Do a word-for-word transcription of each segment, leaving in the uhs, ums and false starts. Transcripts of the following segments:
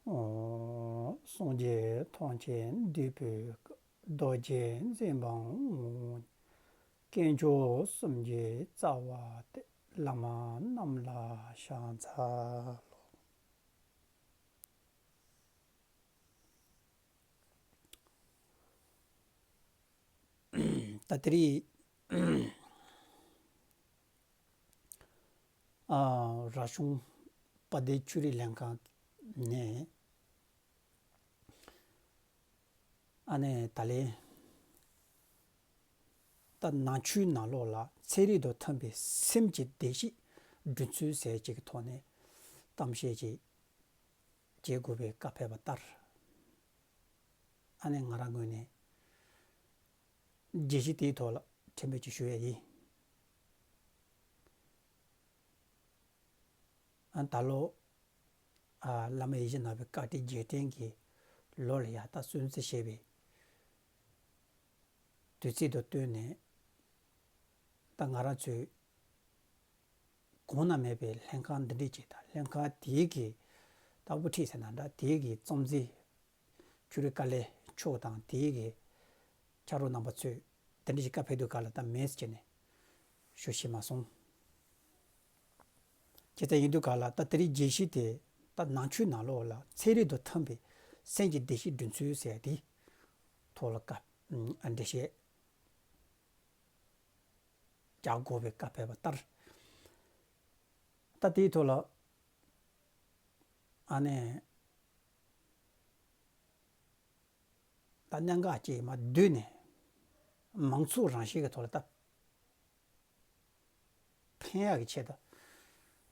སངས་རྒྱས་ཐམས་ཅད་འདུས་པའི་སྐུ། རྡོ་རྗེ་འཛིན་པའང་དཀོན་མཆོག་གསུམ་གྱི་རྩ་བ་སྟེ། བླ་མ་རྣམས་ལ་ཕྱག་འཚལ་ལོ། ད་དེ་རིང་ཨ་ར་གཞུང་དཔལ་ལྡན་ཆོས་རིག་ལྷན་ཁང་ནས་ཨ་ནི་ད་ལན་ད་ནང་ཆོས་ནང་ལོགས་ལ་ཚན་རིག་དང་མཐུན་པའི་སེམས་ཀྱི་བདེ་སྐྱིད་བསྐྲུན་ཚུལ་ཟེར་ཅིག་གི་ཐོག་ནས་གཏམ་བཤད་ཅིག་བྱེད་དགོས་པའི་བཀའ་ཕེབས་པ་ལྟར། ཨ་ནི་ང་རང་ངོས་ནས་བརྗོད་གཞི་དེའི་ཐོག་ལ་ཕྲན་བུ་ཅིག་ཞུ་ཡས་ཡིན། ཨ་ད་ལོ་ཨ་བླ་མ་ཡིད་བཞིན་ནོར་བུའི་བཀའ་དྲིན་རྗེས་དྲན་གྱི་ལོ་ལ་ཡ་ད་སྲུང་བརྩི་བྱས་པའི་དུས་ཚིགས་དང་བསྟུན་ནས། ད་ང་རང་ཚོའི་གོང་ན་མེད་པའི་ལྷན་ཁང་འདི་འདྲས་ཅིག་དང་། ལྷན་ཁང་དེའི་གི་ད་དབུ་ཁྲིད་ཟེར་ན་འདྲ། དེའི་གི་གཙོ་འཛིན་ཆོས་རིག་བཀའ་བློན་མཆོག་དང་། དེའི་གི་ཕྱག་རོགས་རྣམ་པ་ཚོས་དེ་འདྲ་ཞིག་བཀའ་ཕེབས་དུས་སྒང་ལ་ད་མེད་ཟེར་ནས་ཞུ་ཤེས་མ་སོང་། ཅི་ཙམ་ཡིན་དུས་སྒང་ལ་ད་དེ་རིང་བརྗོད་གཞི་དེ་ད་ནང་ཆོས་ནང་ལོགས་ལ་ཚན་རིག་དང་མཐུན་པའི་སེམས་ཀྱི་བདེ་སྐྱིད་བསྐྲུན་ཚུལ་ཟེར་དེའི་ཐོག་ལ་བཀའ་འགྲེལ་བཤད་རྒྱག་དགོས་པའི་བཀའ་ཕེབས་པ་ལྟར། ད་དེའི་ཐོག་ལ་ཨ་ནི་ད་གནད་འགག་ཅིག་མར་བསྡུས་ནས་མང་ཚོགས་རང་བཞིན་གྱི་ཐོག་ལ་ད་ཕན་ཡག་གི་ཆེད་དུ་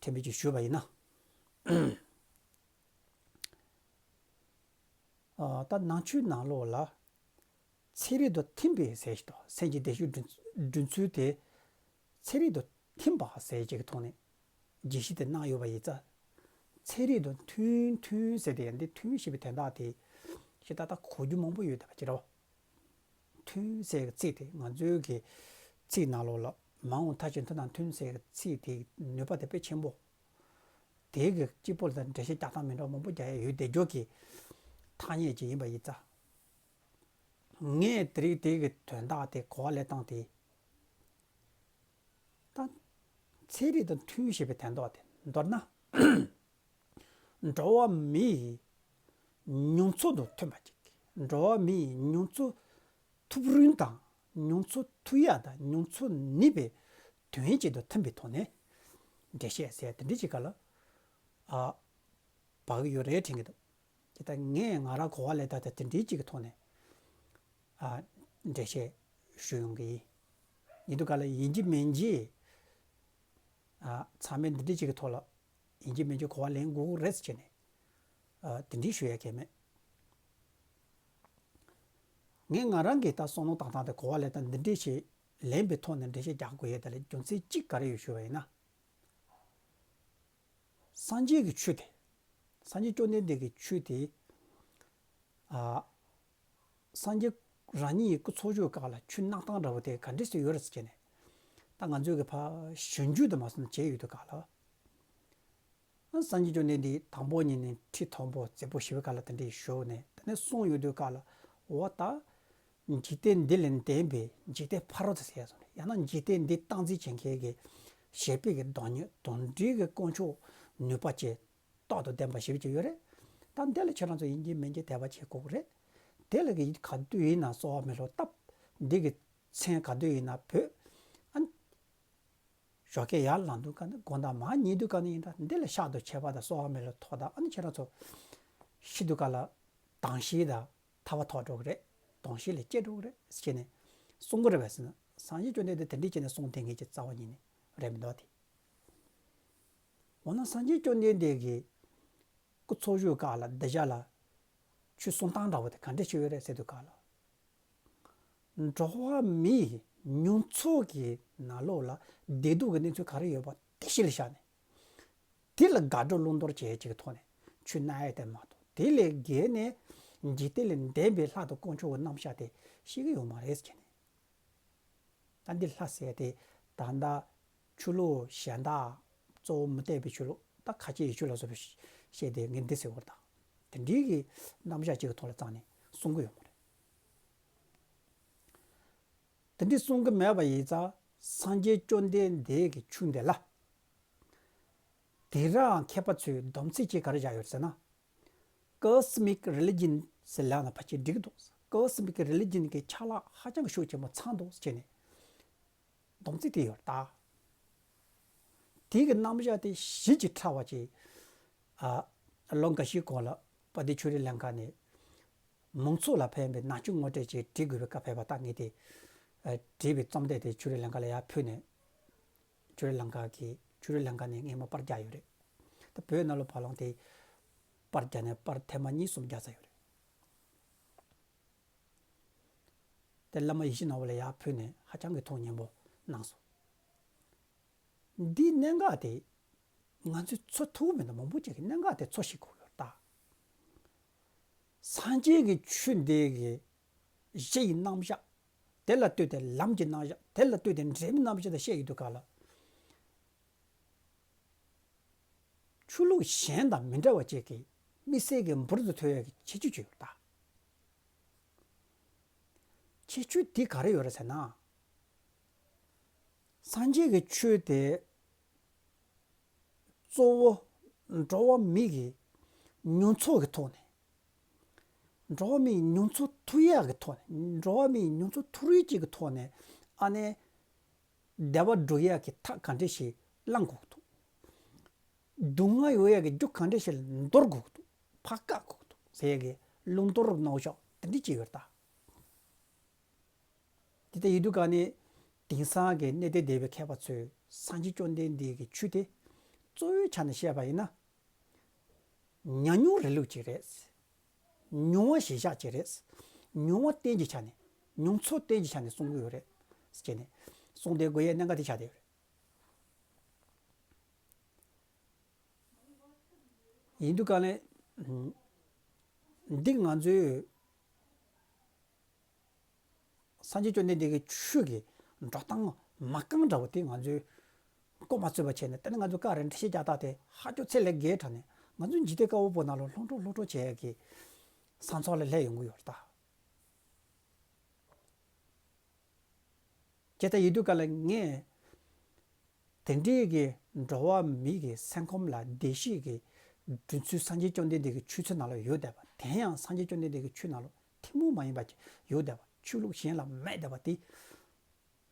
ཕྲན་བུ་ཅིག་ཞུས་པ་ཡིན་ན། ཨ་ད་ནང་ཆོས་ནང་ལོགས་ལ་ཚན་རིག་དང་མཐུན་པའི་ཟེར་ཞིག་དང་། སེམས་ཀྱི་བདེ་སྐྱིད་བསྐྲུན་བསྐྲུན་ཚུལ་དེ་ཚན་རིག་དང་མཐུན་པ་ཟེར་ཅིག་གི་ཐོག་ནས་བརྗོད་གཞི་དེ་གནང་ཡོད་པ་ཡིན་ཙང་། ཚན་རིག་དང་མཐུན་མཐུན་ཟེར་དེ་ཡང་འདི་མཐུན་ཞེས་པའི་དོན་དག་དེ་ཞེ་ད་ལྟ་གོ་རྒྱུ་མང་པོ་ཡོད་བསྡད་པ་ཅིག་རེད་བ། མཐུན་ཟེར་གྱི་ཚིག་དེ་ང་ཚོའི་གི་ཚིག་ནང་ལོགས་ལ་མ་འོངས་མཐའ་གཅིག་ཏུ་ན་མཐུན་ཟེར་གྱི་ཚིག་དེའི་ནུས་པ་དེ་དཔེ་ཆེན་པོ། དེའི་གི་གཅིག་པོ་ལ་ད་འགྲེལ་བཤད་རྒྱག་སྟངས་མི་འདྲ་བ་མང་པོ་རྒྱག་ཡ་ཡོད་བསྡད་རྒྱུ་གི་ཐ་སྙད་ཅིག་ཡིན་པ་ཡིན་ཙང་། ངས་དེ་རིང་དེའི་གི་དོན་དག་དེ་གོ་བ་ལེན་སྟངས་དེ། ད་ཚན་རིག་དང་མཐུན་ཞེས་པའི་དོན་དག་དེ་མདོར་ན། འགྲོ་བ་མིའི་མྱོང་ཚོར་དང་མཐུན་པ་ཅིག་འགྲོ་བ་མིའི་མྱོང་ཚོར་ཐུབ་རུང་དང་། མྱོང་ཚོར་ཐུབ་ཡ་དང་མྱོང་ཚོར་ནུས་པའི་དོན་ཡོད་ཅིག་དང་མཐུན་པའི་ཐོག་ནས་འགྲེལ་བཤད་ཟེར་དེ་འདྲ་ཅིག་སྒང་ལ་ཨ་བབས་ཀྱི་ཡོད་རེད་དྲན་གྱི་འདུག་དེ་ལྟར་ངས་ང་རང་གོ་བ་ལེན་སྟངས་དེ་དེ་འདྲའི་ཅིག་གི་ཐོག་ནས་ཨ་འགྲེལ་བཤད་ཞུ་ཡོང་གི་ཡིན། ཡིན་དུས་སྒང་ལ་ཡིན་གཅིག་མིན་གཅིག་ཨ་ཚང་མས་འདི་འདྲའི་ཅིག་གི་ཐོག་ལ་ཡིན་གཅིག་མིན་གཅིག་གོ་བ་ལེན་དགོས་ཀྱི་རེད་ཟེར་བྱས་ནས་ཨ་དེ་འདྲའི་ཞུ་ཡ་གང་ཡང་མེད། ངས་ང་རང་གི་ད་བསམ་བློ་བཏང་སྟངས་དེ་གོ་བ་ལེན་སྟངས་འདི་འདྲའི་ཞིག་ལེན་པའི་ཐོག་ནས་འགྲེལ་བཤད་རྒྱག་དགོས་ཡས་དེ་ལ་རྒྱུ་མཚན་གཅིག་ག་རེ་ཡོད་ཞུས་པ་ཡིན་ན། སངས་རྒྱས་ཀྱི་ཆོས་དེ། སངས་རྒྱས་བཅོམ་ལྡན་འདས་ཀྱི་ཆོས་དེ། ཨ། སངས་རྒྱས་རང་ཉིད་ཀྱི་སྐུ་འཚོ་བཞུགས་སྐབས་ལ་ཆོས་གནང་སྟངས་འདྲ་བོ་དེ་ག་འདྲས་སེ་ཡོད་རེད་ཟེར་བྱས་ནས། ད་ང་ཚོས་ཀྱི་ཕར་ཞིབ་འཇུག་དུ་མ་སོང་བྱས་ཡོད་དུས་སྐབས་ལ། ཨ་སངས་རྒྱས་བཅོམ་ལྡན་འདས་དང་པོ་ཉིད་ནས་ཁྲི་མཐོན་པོ་བརྩེགས་པོ་ཞེ་པོའི་སྒང་ལ་དེ་འདྲས་བཞུགས་ནས། དེ་ནས་གསུངས་ཡོད་དུས་སྐབས་ལ། འོ་ད། འཇིག་རྟེན་འདི་ལས་འདས་པའི་འཇིག་རྟེན་ཕ་རོལ་ཏུ་ཟེར་ཡ་སོང་རེད། ཡང་ན་འཇིག་རྟེན་འདི་སྟངས་འཛིན་བྱེད་མཁན་གྱི་ཞི་བདེ་གི་སྡུག་བསྔལ་དང་འབྲེལ་གྱི་དཀོན་མཆོག་ནུས་པ་ཅན་རྟག་ཏུ་ལྡན་པ་ཞེ་པོ་ཅིག་ཡོད་རེད། ད་འདི་ལ་ཁྱེད་རང་ཚོ་ཡིན་གཅིག་མིན་གཅིག་དད་པ་བྱེད་དགོས་ཀྱི་རེད། དེ་ལ་གི་ག་དུས་ཡིན་ན་གསོལ་བ་མེ་ལོང་བཏབ། འདི་གི་མཚན་ག་དུས་ཡིན་ན་འབོད། ཨ། ཞོགས་ཀས་ཡར་ལངས་དུས་སྒང་ནས། དགོང་དག་མར་ཉལ་དུས་སྒང་ནས་ཡིན་འདྲ། འདི་ལ་ཕྱག་ཏུ་མཆོད་པ་དང་གསོལ་བ་མེ་ལོང་ཐོགས་དང་། ཨ་ནི་ཁྱེད་རང་ཚོ་ཤི་དུས་སྒང་ལ་དྭངས་ཤེལ་དང་ཐར་པ་ཐོབ་འགྲོ་གི་རེད། དྭངས་ཤེལ་ལས་སྐྱེས་འགྲོ་གི་རེད་ཟེར་ནས་གསུང་གི་རེད་པས་ཟེར་ན། སངས་རྒྱས་བཅོམ་ལྡན་འདས་དེ་འདྲས་བྱས་ནས་གསུང་བསྡད་མཁན་གྱི་རྩ་བ་ཉིད་ནས་རེད་མི་འདུག་སྟེ། འོ་ན་སངས་རྒྱས་བཅོམ་ལྡན་འདས་ཀྱི་སྐུ་འཚོ་བཞུགས་སྐབས་ལ་འདི་ཞག་ལ་ཆོས་གསུང་སྟངས་འདྲ་བོ་དེ་ག་འདྲས་བྱས་ཡོད་རེད་ཟེར་དུས་སྒང་ལ། འགྲོ་བ་མིའི་མྱོང་ཚོར་གྱི་ནང་ལོགས་ལ་བདེ་སྡུག་གི་གནས་ཚུལ་ག་རེ་ཡོད་པ་དེ་གཞི་ལ་བཞག་ནས། དེ་ལ་དགའ་སྤྲོ་བླང་དོར་བྱེད་ཅིག་གི་ཐོག་ནས་ཆོས་གནང་ཡ་དེ་མ་གཏོགས། དེ་ལས་བརྒལ་ནས་འཇིག་རྟེན་ལས་འདས་པའི་ལྷ་དང་དཀོན་མཆོག་གི་རྣམ་གཞག་དེ་ཤེས་ཀྱི་ཡོད་མ་རེད་ཟེར་ནས། ད་འདི་ལྷ་ཟེར་དེ་ད་ལྟ་ཆོས་ལུགས་གཞན་དག་གཙོ་བོ་མུ་སྟེགས་པའི་ཆོས་ལུགས། ད་ཁ་ཆེའི་ཆོས་ལ་སོགས་པའི་བཤད་དེ་ངས་འདི་ཟེར་བར་དང་། དེ་འདྲའི་གི་རྣམ་གཞག་ཅིག་གི་ཐོག་ལ་བརྩམས་ནས་གསུང་གི་ཡོད་མ་རེད། དེ་འདྲའི་གསུང་གི་མེད་པ་ཡིན་ཙང་སངས་རྒྱས་བཅོམ་ལྡན་འདས་ཀྱི་ཆོས་འདི་ལ། དེང་རབས་མཁས་པ་ཚོས་སྡོམ་ཚིག་ཅིག་ག་རེ་བཞག་ཡོད་ཟེར་ན། Cosmic religion ཟེར་ལབ་ན་ཕལ་ཆེར་འགྲིག་གི་འདུག Cosmic religion གི་ཆ་ལག་ཧ་ཅང་གི་ཤུགས་ཆེན་པོ་ཚང་འདུག་ཟེར་ནས་སྡོམ་ཚིག་དེ་ཡོད་ད། དེ་གི་རྣམ་གཞག་དེ་ཞིབ་ཅིང་ཕྲ་བ་ཅིག་ཨ། ལོ་འགའ་ཤས་གོང་ལ་དཔལ་ལྡན་ཆོས་རིག་ལྷན་ཁང་ནས་མང་ཚོགས་ལ་ཕན་པའི་ནང་ཆོས་ངོ་སྤྲོད་ཅིག་བྲིས་དགོས་པའི་བཀའ་ཕེབས་པ་ལྟར་ངས་དེ་ཨ། བྲིས་པའི་རྩོམ་དེབ་དེ་ཆོས་རིག་ལྷན་ཁང་ལ་ཡར་ཕུལ་ནས། ཆོས་རིག་ལྷན་ཁང་གིས་ཆོས་རིག་ལྷན་ཁང་ནས་སྔོན་མ་པར་རྒྱག་ཡོད་རེད། ད་བོད་ནང་ལ་བར་ལམ་དེ་པར་རྒྱག་ནས་པར་ཐེངས་མ་གཉིས་གསུམ་རྒྱག་ཚར་ཡོད་རེད། དེ་བླ་མ་ཡིད་བཞིན་ནོར་བུ་ལ་ཡར་ཕུལ་ནས་ཧ་ཅང་གི་ཐུགས་མཉེས་པོ་གནང་སོང་། འདིའི་གནད་འགག་དེ་ང་ཚོས་ཚོར་ཐུབ་མི་འདུག་མང་པོ་ཅིག་གིས་གནད་འགག་དེ་ཚོར་ཤེས་དགོས་ཡོད་ད། སངས་རྒྱས་ཀྱི་ཆོས་འདི་གི་གཞི་ཡི་རྣམ་གཞག་དེ་ལ་ལྟོས་ཏེ་ལམ་གྱི་རྣམ་གཞག་དེ་ལ་ལྟོས་ཏེ་འབྲས་བུའི་རྣམ་གཞག་དེ་བཤད་ཡོད་དུས་ག་ལ། ཆོས་ལུགས་གཞན་དང་མི་འདྲ་བ་ཅིག་གིས་དམིགས་བསལ་གྱི་འབུར་དུ་ཐོན་ཡག་གི་ཁྱད་ཆོས་ཅིག་ཡོད་ད། ཁྱད་ཆོས་དེ་ག་རེ་ཡོད་རེད་ཟེར་ན། སངས་རྒྱས་ཀྱི་ཆོས་དེ་གཙོ་བོ་འགྲོ་བ་མི་གི་མྱོང་ཚོར་གྱི་ཐོག་ནས། འགྲོ་བ་མིའི་མྱོང་ཚོར་ཐུབ་ཡག་གི་ཐོག་ནས། འགྲོ་བ་མིའི་མྱོང་ཚོར་ཐུབ་རེས་ཅིག་གི་ཐོག་ནས་ཨ་ནི་བདེ་བ་སྒྲུབ་ཡག་གི་ཐབས་ག་འདྲ་ཞིག་བླང་དགོས་ཀྱི་འདུག་སྡུག་བསྔལ་ཡོང་ཡག་གི་རྒྱུ་ག་འདྲ་ཞིག་ལ་འདོར་དགོས་ཀྱི་འདུག་ཕར་བཀག་དགོས་ཀྱི་འདུག་ཟེར་ཡག་གི་བླང་དོར་གནང་ཕྱོགས་དེ་འདྲ་ཅིག་ཡོད་ད། དེ་ལྟ་ཡིན་དུས་ག་ནས་དེང་སང་གི་གནས་བརྟན་སྡེ་པའི་མཁས་པ་ཚོས་སངས་རྒྱས་བཅོམ་ལྡན་འདས་ཀྱི་ཆོས་དེ་གཙོ་བོའི་ཆ་ནས་བཤད་པ་ཡིན་ན། ཉམས་མྱོང་རིང་ལུགས་ཅིག་རེད། མྱོང་བ་གཞིར་བཞག་ཅིག་རེད། མྱོང་བ་རྟེན་གྱི་ཆ་ནས། མྱོང་ཚོར་རྟེན་གྱི་ཆ་ནས་གསུང་གི་ཡོད་རེད། ཟེར་ནས་གསུང་བསྡད་དགོས་ཡའི་གནད་འགག་དེ་ཆགས་བསྡད་ཡོད་རེད། ཡིན་དུས་ག་ལས། འདི་ང་ཚོའི་སངས་རྒྱས་བཅོམ་ལྡན་འདས་ཀྱི་ཆོས་ཀྱི་འགྲོ་སྟངས་མ་རྐང་འདྲ་བོ་དེ་ང་ཚོས་མགོ་མ་ཚོས་པ་བྱས་ནས། དེ་ནས་ང་ཚོས་བཀའ་རེ་འགྲེལ་བཤད་རྒྱག་སྟངས་དེ་ཧ་ཅང་ཚད་ལས་བརྒལ་དྲགས་ནས། ང་ཚོའི་འཇིག་རྟེན་དཀར་པོ་པོ་ནང་ལ་ལྷོང་འགྲོ་ལྷོང་འགྲོ་བྱེད་ཡག་གི་ས་མཚམས་ལ་སླེབས་ཡོང་གི་ཡོད་རེད་ད། ཇི་ལྟར་ཡིན་དུས་ག་ལ་ངས་དེ་འདྲའི་གི་འགྲོ་བ་མི་གི་སེམས་ཁམས་ལ་བདེ་སྐྱིད་ཀྱི་སྒྲུབ་ཚུལ་སངས་རྒྱས་བཅོམ་ལྡན་འདས་ཀྱི་ཆོས་ཚུལ་ནང་ལ་ཡོད་བསྡད་པ། དེ་ཡང་སངས་རྒྱས་བཅོམ་ལྡན་འདས་ཀྱི་ཆོས་ནང་ལ་ཐུན་མོང་མ་ཡིན་པ་ཅིག་ཡོད་བསྡད་པ། ཆོས་ལུགས་གཞན་ལ་མེད་བསྡད་པ་དེ།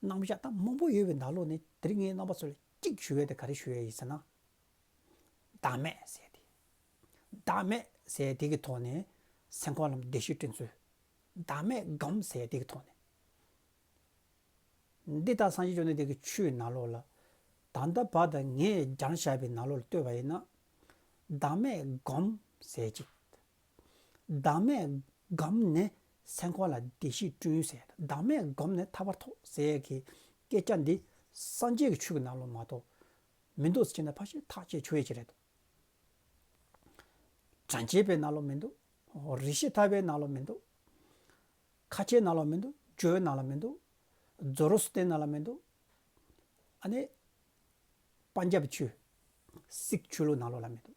རྣམ་གཞག་ད་མང་པོ་ཡོད་པའི་ནང་ལོགས་ནས་དེ་རིང་ངས་རྣམ་པ་ཚོ་ལ་གཅིག་ཞུ་ཡས་དེ་ག་རེ་ཞུ་ཡས་ཡིན་ཟེར་ན། བདག་མེད་ཟེར་ཏེ། བདག་མེད་ཟེར་དེ་གི་ཐོག་ནས་སེམས་ཁམས་ལ་བདེ་སྐྱིད་བསྐྲུན་ཚུལ། བདག་མེད་སྒོམ་ཟེར་དེ་གི་ཐོག་ནས། འདི་ལྟར་སངས་རྒྱས་བཅོམ་ལྡན་འདས་ཀྱི་ཆོས་ནང་ལོགས་ལ། ད་ལྟ་བར་དུ་ངས་སྦྱངས་བཞག་པའི་ནང་ལོགས་ལ་ལྟོས་པ་ཡིན་ན། བདག་མེད་སྒོམ་ཟེར་ཅིག་བདག་མེད་སྒོམ་ནས་སེམས་ཁམས་ལ་བདེ་སྐྱིད་བསྐྲུན་ཟེར། བདག་མེད་སྒོམ་ནས་ཐར་པ་ཐོབ་ཟེར་གྱི་སྐད་ཆ་འདི་སངས་རྒྱས་ཀྱི་ཆོས་ཀྱི་ནང་ལོགས་མ་གཏོགས་མི་འདུག་ཟེར་ན་ཕལ་ཆེར་ཐག་བཅད་ཆོག་ཡས་ཅིག་རེད། བྱང་ཆེན་པའི་ནང་ལོགས་མི་འདུག་རི་ཤི་ཐ་པའི་ནང་ལོགས་མི་འདུག་ཁ་ཆེའི་ནང་ལོགས་མི་འདུག་ཇོའི་ནང་ལོགས་མི་འདུག་ཛོ་རོ་སི་ཏན་ནང་ལོགས་མི་འདུག་ཨ་ནི་པན་ཇབ་ཆོས། སིག་ཆོས་ལུགས་ནང་ལོགས་ལ་མི་འདུག་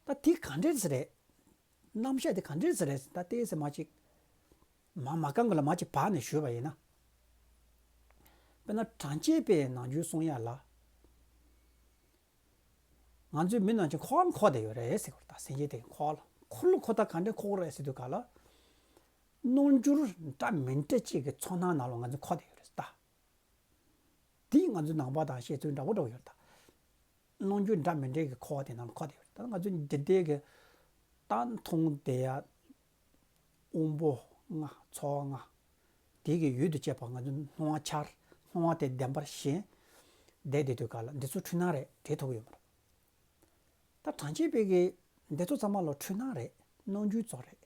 ད་དེ་ག་འདྲས་རེད། རྣམ་གཞག་དེ་ག་འདྲས་རེད། ད་ལྟའི་ཟེར་མ་ཅིག་མ་མ་རྐང་གི་ལ་མ་ཅིག་བར་ནས་ཞུས་པ་ཡིན་ན། དཔེར་ན་བྱང་ཆུབ་པའི་ནམ་རྒྱུན་གསུང་ཡ་ལ། ང་ཚོའི་མི་ནང་ཆེན་འཁོར་བ་འཁོར་བསྡད་ཡོད་རེད་ཟེར་གི་རེད། ད་སེམས་ཅན་དེ་འཁོར་བ་ལ་འཁོར་ལོ་འཁོར་ད་ག་འདྲས་འཁོར་གི་རེད་ཟེར་དུས་ག་ལ། རྣམ་འགྱུར་འདྲ་མི་འདྲ་ཅིག་གི་ཚོར་སྣང་ནང་ལ་ང་ཚོ་འཁོར་བསྡད་ཡོད་རེད་ད། དེས་ང་ཚོའི་ནང་པ་དང་བཤད་ཚུལ་འདྲ་པོ་འདྲ་པོ་ཡོད་རེད་ད། རྣམ་འགྱུར་འདྲ་མི་འདྲའི་གི་འཁོར་བ་དེ་ནང་ལ་འཁོར་བསྡད་ཡོད་རེད་ད། ང་ཚོ་འདི་ལྟའི་གི་ད་མཐོང་བསྡད་ཡ། དབང་པོ་ལྔ། ཚོར་བ་ལྔ། དེ་གི་ཡུལ་དུ་བྱས་པ་ང་ཚོ་སྣང་བ་འཆར། སྣང་བ་དེ་བདེན་པར་ཞེན་བསྡད་དེ་དུས་ག་ལ་འདི་ཚོ་འཁྲུལ་སྣང་རེད་དྲན་ཐུབ་ཀྱི་ཡོད་མ་རེད། ད་བྱང་ཆུབ་པའི་གི་འདི་ཚོ་ཚང་མ་ལོ་འཁྲུལ་སྣང་རེད། རྣམ་འགྱུར་ཙམ་རེད།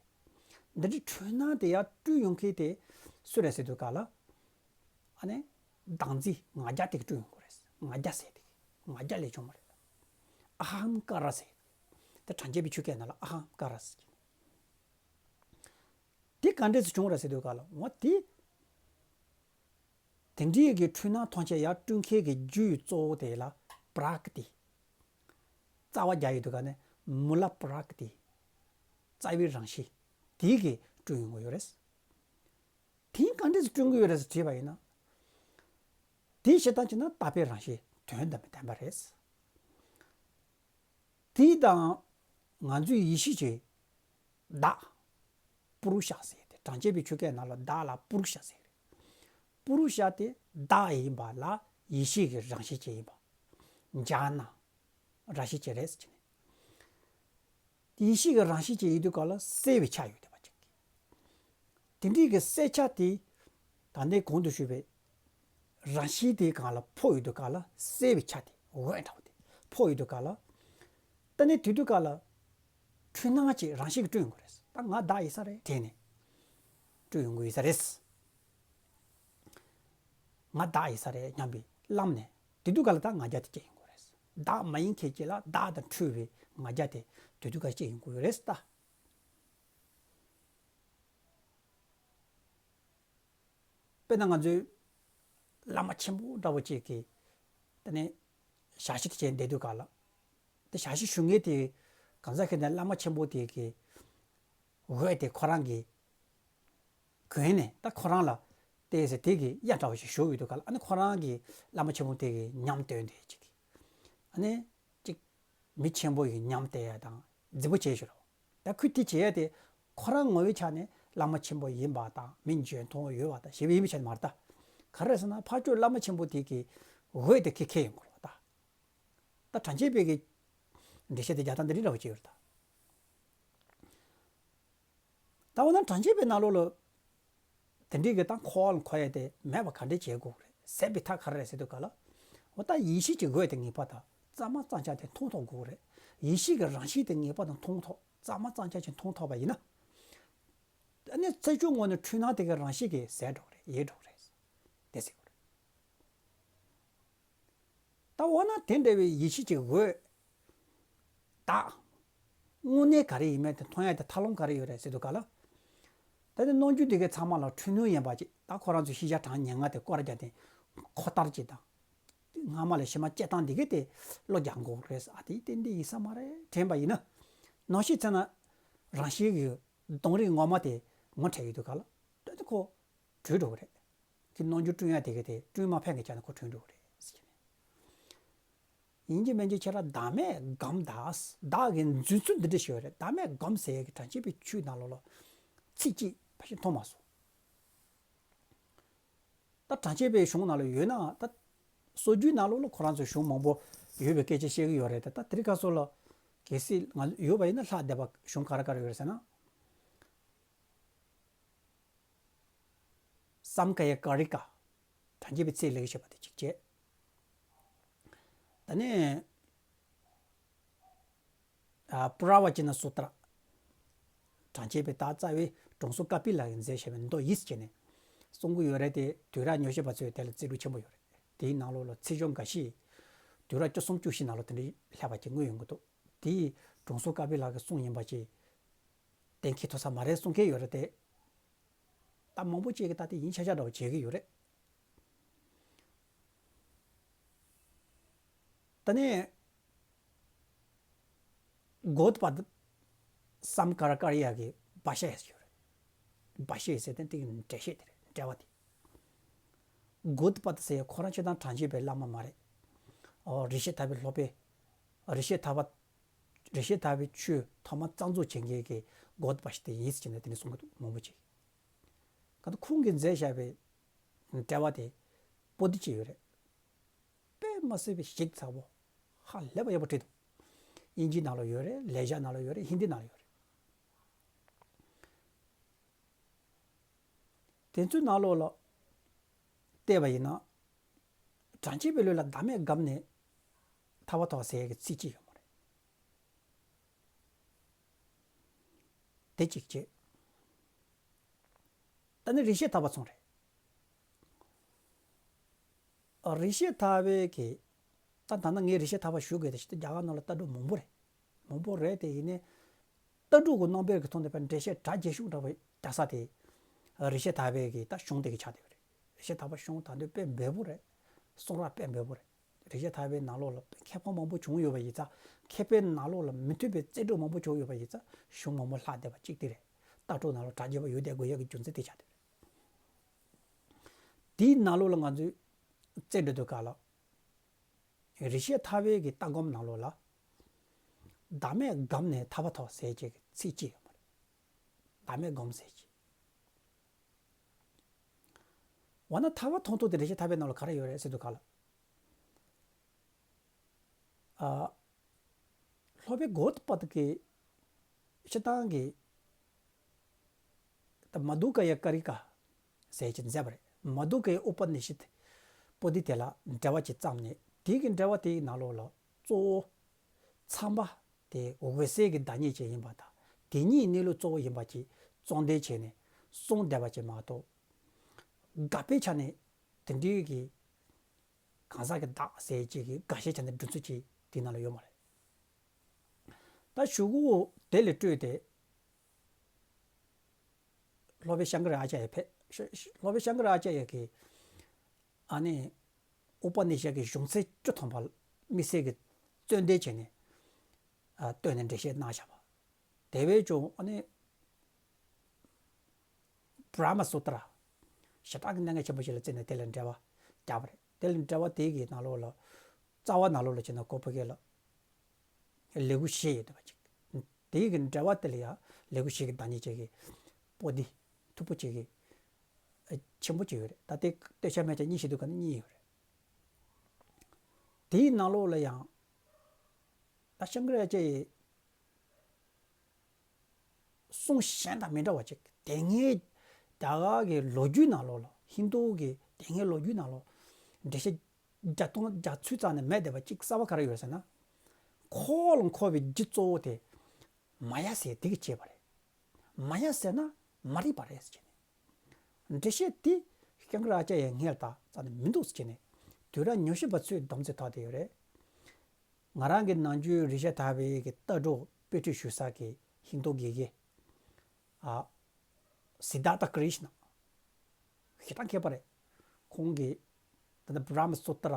འདི་འདྲའི་འཁྲུལ་སྣང་དེ་ཡར་སྤྲུལ་ཡོང་མཁན་དེ་སུ་རེད་ཟེར་དུས་ག་ལ། ཨ་ནི། བདག་འཛིན་ང་རྒྱལ་དེ་གི་སྤྲུལ་ཡོང་གི་རེད། ང་རྒྱལ་ཟེར་དེ་གི། ང་རྒྱལ་ལས་བྱུང་བ་རེད། ཨ་ཧམ་ཀ་ར་ཟེར། དེ་བྱང་ཆུབ་པའི་ཆོས་སྐད་ནང་ལ་ཨ་ཧམ་ཀ་ར་ཟེར་གྱི། དེ་ག་འདྲས་སུ་བྱུང་བ་རེད་ཟེར་དུས་ག་ལ་འོ་དེ། དེ་འདྲའི་གི་འཁྲུལ་སྣང་མཐོང་ཆ་ཡར་བསྐྲུན་མཁན་གྱི་རྒྱུའི་གཙོ་བོ་དེ་ལ་པྲ་ཀྲི་ཏི། རྩ་བ་རྒྱག་ཡོད་དུས་ག་ནས་མུ་ལ་པྲ་ཀྲི་ཏི། རྩ་བའི་རང་བཞིན་དེའི་གི་བསྐྲུན་ཡོང་གི་ཡོད་རེད། དེ་ག་འདྲས་སེ་བསྐྲུན་གྱི་ཡོད་རེད་ཟེར་དྲིས་པ་ཡིན་ན། དེའི་བཤད་སྟངས་བྱས་ན་རྟག་པའི་རང་བཞིན་དོན་དམ་པའི་བདེན་པ་རེད། དེ་དང་ང་ཚོའི་ཡེ་ཤེས་ཀྱི་བདག་པུ་རུ་ཤ་ཟེར་ཏེ། གྲངས་ཅན་པའི་ཆོས་སྐད་ནང་ལ་བདག་ལ་པུ་རུ་ཤ་ཟེར་རེད། པུ་རུ་ཤ་དེ་བདག་ཡིན་པ་ལ་ཡེ་ཤེས་ཀྱི་རང་བཞིན་ཅན་ཡིན་པ། ཛྙཱ་ན་རང་བཞིན་ཅན་རེད་ཟེར་གྱི་ནས། ཡེ་ཤེས་ཀྱི་རང་བཞིན་ཅན་ཡིན་དུས་སྐབས་ལ་གསལ་བའི་ཆ་ཡོད་བསྡད་པ་ཅིག་དེ་འདྲའི་གི་གསལ་ཆ་དེ་ད་ལྟའི་གོང་དུ་ཞུས་པའི་རང་བཞིན་དེའི་སྒང་ལ་ཕོག་ཡོད་དུས་སྐབས་ལ་གསལ་བའི་ཆ་དེ་འོད་འདྲ་བོ་དེ་ཕོག་ཡོད་དུས་སྐབས་ལ། ད་ནི་དེ་དུས་སྐབས་ལ་འཁྲུལ་སྣང་ཅིག་རང་བཞིན་གྱིས་བསྐྲུན་ཡོང་གི་རེད། ད་ང་བདག་ཡིན་ས་རེད་དྲན་ནས་བསྐྲུན་ཡོང་གི་ཡོད་ས་རེད། ང་བདག་ཡིན་ས་རེད་སྙམ་པའི་བླངས་ནས་དེ་དུས་སྐབས་ལ་ད་ང་རྒྱལ་དེ་སྐྱེ་ཡོང་གི་རེད། བདག་མ་ཡིན་མཁན་ཅིག་ལ་བདག་དང་འཁྲུལ་བའི་ང་རྒྱལ་དེ་དེ་དུས་སྐབས་སྐྱེ་ཡོང་གི་ཡོད་རེད་ད། དཔེར་ན་ང་ཚོའི་བླ་མ་ཆེན་པོ་འདྲ་བོ་ཅིག་གིས་ད་ནི་ཞལ་བཞེས་དེ་བྱས་བསྡད་དུས་སྐབས་ལ། དེ་ཞལ་བཞེས་ཞུ་མཁན་དེ་གང་ཟག་ཁྱེད་ནས་བླ་མ་ཆེན་པོ་དེ་གི་འོད་དེ་ཁོ་རང་གི་གོན་ནས་ད་ཁོ་རང་ལ་བལྟས་ཟེར་དེ་གི་གཡའ་འདྲ་བོ་ཞིག་བཞུགས་ཡོད་དུས་སྐབས་ལ། ཨ་ནི་ཁོ་རང་གི་བླ་མ་ཆེན་པོ་དེ་གི་ཉམས་སྟོན་དེ་ཅིག་ཨ་ནི་ཅིག་མི་ཆེན་པོ་ཡི་ཉམས་དེ་ཡ་དང་རྫིག་པོ་བྱས་ཞུ་རོགས། ད་ཁོས་དེ་བྱེད་ཡ་དེ་ཁོ་རང་ངོ་བོའི་ཆ་ནས་བླ་མ་ཆེན་པོ་ཡིན་པ་དང་མི་འཇོན་ཐང་ཡོད་པ་དང་ཞེས་པ་ཡིན་པའི་ཆ་ནས་མ་རེད་ད། ག་རེ་རེད་ཟེར་ན་ཕར་ཕྱོགས་བླ་མ་ཆེན་པོ་དེ་གི་འོད་དེ་ཁེ་ཁེ་ཡོང་གི་རེད་ད། ད་གྲངས་ཅན་པའི་གི་འགྲེལ་བཤད་དེ་རྒྱག་སྟངས་འདི་འདྲ་འདྲ་བོ་ཅིག་ཡོད་རེད་ད། ད་འོ་ན་གྲངས་ཅན་པའི་ནང་ལོགས་ལ་དེ་འདྲའི་གི་ད་འཁོར་བ་ལ་འཁོར་ཡ་དེ་མེད་པ་ག་འདྲས་བྱེད་དགོས་རེད་ཟེར་བའི་ཐབས་ག་རེ་རེད་ཟེར་དུས་སྐབས་ལ། འོ་ད་ཡེ་ཤེས་ཀྱི་འོད་དེ་ངེས་པར་དུ་གཙང་མ་གཙང་རྐྱང་དེ་མཐོང་ཐུབ་དགོས་རེད། ཡེ་ཤེས་ཀྱི་རང་བཞིན་དེ་ངེས་པར་དུ་མཐོང་ཐུབ། གཙང་མ་གཙང་རྐྱང་ཅིག་མཐོང་ཐུབ་པ་ཡིན་ན། ཨ་ནི་རྩད་གཅོད་ངོ་ནས་འཁྲུལ་སྣང་དེ་གའི་རང་བཞིན་གྱིས་ཟད་འགྲོ་གི་རེད། ཡལ་འགྲོ་གི་རེད། དེ་ཟེར་དགོས་རེད། ད་འོ་ན་དེ་འདྲ་བའི་ཡེ་ཤེས་ཀྱི་འོད་བདག་དངོས་གནས་ག་རེ་ཡིན་མིན་དེ་མཐོང་ཡ་དེ་ཐབས་ལམ་ག་རེ་ཡོད་རེད་ཟེར་དུས་སྐབས་ལ། ད་ནི་རྣམ་འགྱུར་དེ་གའི་ཚང་མ་ལ་འཁྲུལ་སྣང་ཡིན་པ་ཅིག་ད་ཁོ་རང་ཚོའི་ཤེས་བྱ་གྲངས་ཉེར་ལྔ་དེ་སྐོར་ར་བརྒྱབ་སྟེ་ཁོ་ལྟར་ཅིག་དང་། སྔ་མ་ལས་ཕྱི་མ་སྐྱེ་སྟངས་འདི་གའི་དེ་བློ་རྒྱག་དགོས་རེད། ཨ་དེ་ཏན་ཏན་ཡིན་ས་མ་རེད་དྲན་པ་ཡིན་ན། ནང་བཞིན་བྱས་ན་རང་བཞིན་གྱི་གདོང་རིས་ངོ་མ་དེ་ངོ་འཕྲད་ཡོད་དུས་སྐབས་ལ་ད་དེ་ཁོ་གྲོལ་འགྲོ་གི་རེད། དེ་རྣམ་འགྱུར་བསྐྲུན་ཡ་དེ་གའི་དེ་བསྐྲུན་མ་ཕན་གྱི་ཆ་ནས་ཁོ་གྲོལ་འགྲོ་གི་རེད་ཟེར་གྱི་ནས། ཡིན་གཅིག་མིན་གཅིག་ཁྱེད་རང་བདག་མེད་སྒོམ་དང་། བདག་གི་འཛིན་ཚུལ་འདི་འདྲ་ཞིག་ཡོད་རེད། བདག་མེད་སྒོམ་ཟེར་ཡ་གི་གྲངས་ཅན་པའི་ཆོས་ནང་ལོགས་ལ་ཚིག་གཅིག་ཕལ་ཆེར་མཐོང་མ་སོང་། ད་གྲངས་ཅན་པའི་གཞུང་ནང་ལ་ཡོད་ན་ད། སྲོལ་རྒྱུན་ནང་ལོགས་ལ་ཁོ་རང་ཚོའི་གཞུང་མང་པོ་ཡོད་པའི་སྐད་ཆ་བཤད་ཀྱི་ཡོད་རེད། ད་ད་དེ་རིང་ཁ་སང་ལ་གལ་སྲིད་ང་ཡོད་པ་ཡིན་ན་ལྷག་བསྡད་པ་གཞུང་ག་རེ་ག་རེ་ཡོད་རེད་ཟེར་ན། སཾ་ཀ་ཡ་ཀ་རི་ཀ། གྲངས་ཅན་པའི་ཚེ་ལེགས་ཞེས་པ་དེ་གཅིག་བྱས། ད་ནི། ཨ་པྲ་བ་ཅི་ན་སུ་ཏྲ། གྲངས་ཅན་པའི་ད་རྩ་བའི་དྲང་སྲོང་ཀ་པི་ལ་གིས་མཛད་བཞག་པའི་མདོ་ཡིན་ཟེར་ནས་གསུང་གི་ཡོད་རེད་དེ། དུས་རབས་ཉི་ཤུ་པ་ཚོས་དེ་ལ་རྩིས་འགྲོས་ཆེན་པོ་ཡོད་རེད། དེའི་ནང་ལོགས་ལ་ཚིག་གཞུང་འགའ་ཞིག་དུས་རབས་བཅུ་གསུམ་བཅུ་བཞི་ནང་ལོགས་དེ་འདྲའི་བསླབ་པ་ཅིག་མངོན་ཡོང་གི་འདུག་དེའི་དྲང་སྲོང་ཀ་པི་ལ་གི་གསུང་ཡིན་པ་ཅིག་གཏན་འཁེལ་ཐུབ་ས་མ་རེད་གསུང་མཁན་ཡོད་རེད་དེ། ད་མང་པོ་ཅིག་གིས་ད་དེ་ཡིན་ཤག་ཤག་འདྲ་བོ་བྱེད་ཀྱི་ཡོད་རེད། ད་ནི། གོ་ཏ་པ་ད་སཾ་ཀ་ར་ཀ་རི་ཡ་གི་བ་ཤ་ཡ་ཟེར་ཡོད་རེད། བ་ཤ་ཡ་ཟེར་དེ་དེ་གི་འགྲེལ་བཤད་དེ་རེད། འགྲེལ་བ་དེ། གོ་ཏ་པ་ད་ཟེར་ཡ་ཁོ་རང་སྤྱིར་བཏང་གྲངས་ཅན་པའི་བླ་མ་མ་རེད། ཨོ་རི་ཤི་ཐ་བའི་སློབ་དཔོན། རི་ཤི་ཐ་བ། རི་ཤི་ཐ་བའི་ཆོས་ཐོག་མ་རྩ་འཛུགས་བྱེད་མཁན་གྱི་གོ་ཏ་པ་ཞིག་དེ་ཡིན་ཟེར་ནས་དེ་ནས་གསུང་གི་འདུག་མང་པོ་ཅིག་ག་ད་ཁོང་གིས་མཛད་བཞག་པའི་འགྲེལ་བ་དེ་པོ་ཏི་གཅིག་ཡོད་རེད། དཔེ་མ་སྲིད་པའི་ཞིབ་ཚགས་པོ། ཧ་ལས་པ་ཡག་པོ་བྲིས་འདུག་དབྱིན་ཇིའི་ནང་ལ་ཡོད་རེད། ལེགས་སྦྱར་ནང་ལ་ཡོད་རེད། ཧིན་དི་ནང་ལ་ཡོད་རེད། དེ་ཚོའི་ནང་ལོགས་ལ་བལྟས་པ་ཡིན་ན། གྲངས་ཅན་པའི་ལུགས་ལ་བདག་མེད་སྒོམ་ནས་ཐར་པ་ཐོབ་ཟེར་ཡག་གི་ཚིག་གཅིག་ཡོད་མ་རེད། དེ་གཅིག་བྱས། ད་ནི་རི་ཤི་ཐ་བ་ཚང་རེད། རི་ཤི་ཐ་བའི་གི། ད་ད་ནི་ངས་རི་ཤི་ཐ་བ་ཞུ་དགོས་དེ་ཞིག་ད་རྒྱ་གར་ནང་ལ་ལྟ་གྲུབ་མང་པོ་རེད། མང་པོ་རེད་དེ་ཡིན་ནའི། ལྟ་གྲུབ་ཀྱི་རྣམ་པའི་གི་ཐོག་ནས་པའི་འགྲེལ་བཤད་གྲ་རྒྱས་ཤོས་འདྲ་བོ་རྒྱག་ས་དེ། རི་ཤི་ཐ་བའི་གི་ད་གཞུང་དེ་གི་ཆགས་བསྡད་ཡོད་རེད། རིག་བྱེད་ཐར་པ་གཞུང་ད་དུང་དཔེ་འབེལ་པོ་རེད། གསུང་རབ་དཔེ་འབེལ་པོ་རེད། རིག་བྱེད་ཐར་པའི་ནང་ལོགས་ལ་མཁས་པ་མང་པོ་བྱུང་ཡོད་པ་ཡིན་ཙང་། མཁས་པའི་ནང་ལོགས་ལ་མི་མཐུན་པའི་རྩོད་སྒྲུབ་མང་པོ་བྱུང་ཡོད་པ་ཡིན་ཙང་། གཞུང་མང་པོ་ལྷག་བསྡད་པ་གཅིག་དེ་རེད། ལྟ་གྲུབ་ནང་ལོགས་གྲ་རྒྱས་པ་ཡོད་བསྡད་དགོས་ཡག་གི་རྒྱུ་མཚན་དེ་ཆགས་བསྡད་རེད། དེའི་ནང་ལོགས་ལ་ང་ཚོས་རྩོད་སྒྲུབ་དུས་སྐབས་ལ། རིག་བྱེད་ཐར་པའི་གི་ལྟ་སྒོམ་ནང་ལོགས་ལ། བདག་མེད་སྒོམ་ནས་ཐར་པ་ཐོབ་ཟེར་བྱེད་ཀྱི་ཚིག་གཅིག་ཡོད་མ་རེད། བདག་མེད་སྒོམ་ཟེར་བྱེད། འོ་ན་ཐར་པ་མཐོང་ཐོག་དེ་རིག་བྱེད་ཐར་པའི་ནང་ལ་ག་རེ་ཡོད་རེད་ཟེར་དུས་སྐབས་ལ། ཨ། སློབ་དཔོན་གོ་ཏ་པ་གི་སྤྱིར་བཏང་གི་ད་མ་དུ་ཀ་ཡ་ཀ་རི་ཀ་ཟེར་གྱི་མཛད་པ་རེད། མ་དུ་ཀ་ཡ་ཨུ་པ་ནི་ཤད་པོ་ཏི་དེ་ལ་འགྲེལ་པ་ཅིག་བརྩམས་ནས། དེའི་གི་འགྲེལ་པ་དེའི་ནང་ལོགས་ལ་གཙོ་བོ་ཚངས་པ་དེ་འོད་གསལ་གྱི་བདག་ཉིད་ཅིག་ཡིན་པ་དང་། དེ་ཉིད་གནས་ལུགས་གཙོ་བོ་ཡིན་པ་ཅིག་གཙོ་འདོན་བྱས་ནས་གསུངས་བསྡད་པ་ཅིག་མ་གཏོགས། དགག་པའི་ཆ་ནས་དེ་འདྲའི་གི་གང་ཟག་གི་བདག་ཟེར་ཅིག་གི་དགག་བྱའི་ཆ་ནས་འགྲོ་ཚུལ་ཅིག་དེའི་ནང་ལ་ཡོད་མ་རེད། ད་གཞུག་གུ་དེ་ལས་སྤྲོས་ཏེ། སློབ་དཔོན་ཤང་ཀ་ར་ཨ་ཅཱརྱ་ཕེབས། ཤ- ཤ- སློབ་དཔོན་ཤང་ཀ་ར་ཨ་ཅཱརྱ་གིས་ཨ་ནི་ཨུ་པ་ནི་ཤད་ཀྱི་གཞུང་ཚན་བཅུ་ཐམ་པ་དམིགས་བསལ་གྱི་རྩོད་འགྲེལ་བྱས་ནས། ཨ། བཏོན་ནས་འགྲེལ་བཤད་གནང་བཞག་པ། དེ་བས་ཀྱང་ཨ་ནི་བྷྲ་མ་སུ་ཏྲ། ཞེ་དྲག་གི་གནད་འགག་ཆེན་པོ་ཞིག་ལ་བརྩིས་ནས་དེ་ལ་འགྲེལ་པ་བརྒྱབ་པ་རེད། དེ་ལ་འགྲེལ་པ་དེ་གི་ནང་ལོགས་ལ། རྩ་བ་ནང་ལོགས་ལ་བྱས་ན་ཁོ་ཕ་གི་ལ་ལེའུ་བཞི་ཡོད་བསྡད་པ་ཅིག་དེའི་གི་འགྲེལ་པ་དེ་ལ་ཡང་ལེའུ་བཞི་གི་བདག་ཉིད་ཅིག་གི་པོ་ཏི་མཐུག་པོ་ཅིག་གི་ཨ་ཆེན་པོ་ཅིག་ཡོད་རེད། ད་དེ་སྟོད་ཆ་སྨད་ཆ་གཉིས་བྱེད་དུས་ག་ནས་གཉིས་ཡོད་རེད། དེའི་ནང་ལོགས་ལ་ཡང་ད་ཤང་ཀ་ར་ཨ་ཅཱརྱ་ཡི་གསུང་གཞན་དང་མི་འདྲ་བ་ཅིག་དེ་སྔའི་རྒྱ་གར་གྱི་ལོ་རྒྱུས་ནང་ལོགས་ལ། ཧིན་རྡུ་གི་དེ་སྔའི་ལོ་རྒྱུས་ནང་ལོགས་འགྲེལ་བཤད་རྒྱག་སྟངས་རྒྱག་ཚུལ་རྩ་ནས་མེད་བསྡད་པ་ཅིག་གསར་པ་ག་རེ་ཡོད་ཟེར་ན། འཁོར་བ་ལ་འཁོར་བའི་རྒྱུ་གཙོ་བོ་དེ་མ་ཡ་ཟེར་དེ་གིས་བྱས་པ་རེད། མ་ཡ་ཟེར་ན་མ་རིག་པ་རེད་ཟེར་བྱས་ནས། འགྲེལ་བཤད་དེ་ཤང་ཀ་ར་ཨ་ཅཱརྱ་ཡ་སྔོན་ལ་ད་རྩ་ནས་མི་འདུག་ཟེར་བྱས་ནས། དུས་རབས་ཉི་ཤུ་པ་ཚོས་སྡོམ་ཚིག་བཏགས་བསྡད་ཡོད་རེད། ང་རང་གི་ནམ་རྒྱུན་རིག་བྱེད་ཐར་པའི་གི་ལྟ་གྲུབ་དཔེ་ཁྲིད་ཞུ་ས་གི་ཧིན་རྡུ་དགེ་རྒན། ཨ། སིད་དྷཱར་ཐ་ཀྲིཤ་ན། ཞེ་དྲག་མཁས་པ་རེད། ཁོང་གིས་ད་ལྟ་བྷྲ་མ་སུ་ཏྲ་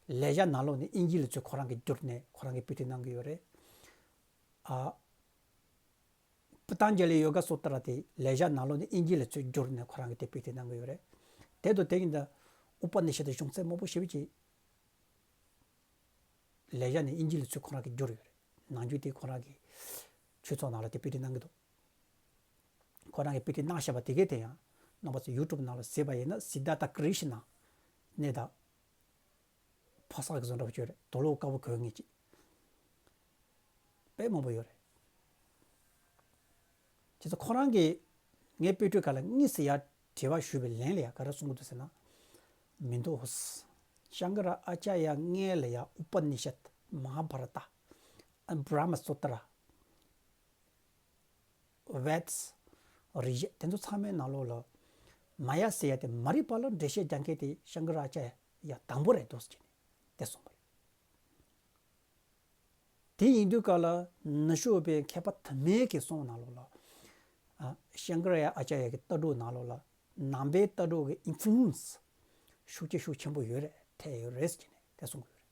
ལེགས་སྦྱར་ནང་ལོགས་ནས་དབྱིན་ཇི་ལ་ཚུར་ཁོ་རང་གིས་བསྒྱུར་ནས་ཁོ་རང་གིས་དཔེ་ཁྲིད་གནང་གི་ཡོད་རེད། ཨ། པ་ཏན་ཇ་ལི་ཡོ་ག་སུ་ཏྲ་དེ་ལེགས་སྦྱར་ནང་ལོགས་ནས་དབྱིན་ཇི་ལ་ཚུར་བསྒྱུར་ནས་ཁོ་རང་གིས་དེ་དཔེ་ཁྲིད་གནང་གི་ཡོད་རེད། དེ་དང་དེ་བཞིན་དུ་ཨུ་པ་ནི་ཤད་དེ་གཞུང་ཚན་མང་པོ་ཞེ་པོ་ཅིག་ལེགས་སྦྱར་ནས་དབྱིན་ཇི་ལ་ཚུར་ཁོ་རང་གིས་བསྒྱུར་ཡོད་རེད། ནམ་རྒྱུན་དེ་ཁོ་རང་གི་ཆོས་ཚོགས་ནང་ལ་དེ་དཔེ་ཁྲིད་གནང་གི་འདུག་ཁོ་རང་གིས་དཔེ་ཁྲིད་གནང་བཞག་པ་དེ་གའི་དེ་ཡང་རྣམ་པ་ཚོ་ཡུ་ཊུབ་ནང་ལ་གཟིགས་པ་ཡིན་ན། སིད་དྷཱར་ཐ་ཀྲིཤ་ན་ནས་ད། ཕོ་གསར་གྱི་བཟོ་འདྲ་པོ་ཅིག་ཡོད་རེད། དུག་ལོག་དཀར་པོ་གོན་མཁན་ཅིག་དཔེ་མང་པོ་ཡོད་རེད། བྱས་ཙང་ཁོ་རང་གིས་ངའི་དཔེ་ཁྲིད་སྒང་ལ་དངོས་སུ་ཡར་དྲི་བ་ཞུས་པའི་ལན་ལ་ཡང་ག་རེ་གསུང་གི་འདུག་ཟེར་ན། མི་འདུག་ཤང་ཀ་ར་ཨ་ཅཱརྱ་སྔོན་ལ་ཡང་ཨུ་པ་ནི་ཤད། མ་ཧཱ་བྷ་ར་ཏ། བྷྲ་མ་སུ་ཏྲ། བེད། རིག་བྱེད་དེ་ཚོ་ཚང་མའི་ནང་ལོགས་ལ་མ་ཡ་ཟེར་ཡ་དེ་མ་རིག་པ་ལ་འགྲེལ་བཤད་རྒྱག་མཁན་དེ་ཤང་ཀ་ར་ཨ་ཅཱརྱ་ཡ་དང་པོ་རེད་འདུག་ཟེར་ནས་དེ་གསུངས་པ་རེད། དེ་ཡིན་དུས་སྐབས་ལ་ནུབ་ཕྱོགས་པའི་མཁས་པ་དུ་མའི་གི་གསུང་ནང་ལོགས་ལ། ཨ། ཤང་ཀ་ར་ཡ་ཨ་ཅཱརྱ་གི་ལྟ་གྲུབ་ནང་ལོགས་ལ་ནང་པའི་ལྟ་གྲུབ་ཀྱི་ཨིན་ཕུ་ལུ་ཨེན་སི་ཤུགས་ཆེ་ཤུགས་ཆེན་པོ་ཡོད་རེད། ཐེབས་ཡོད་རེད་ཟེར་ནས་དེ་གསུང་གི་ཡོད་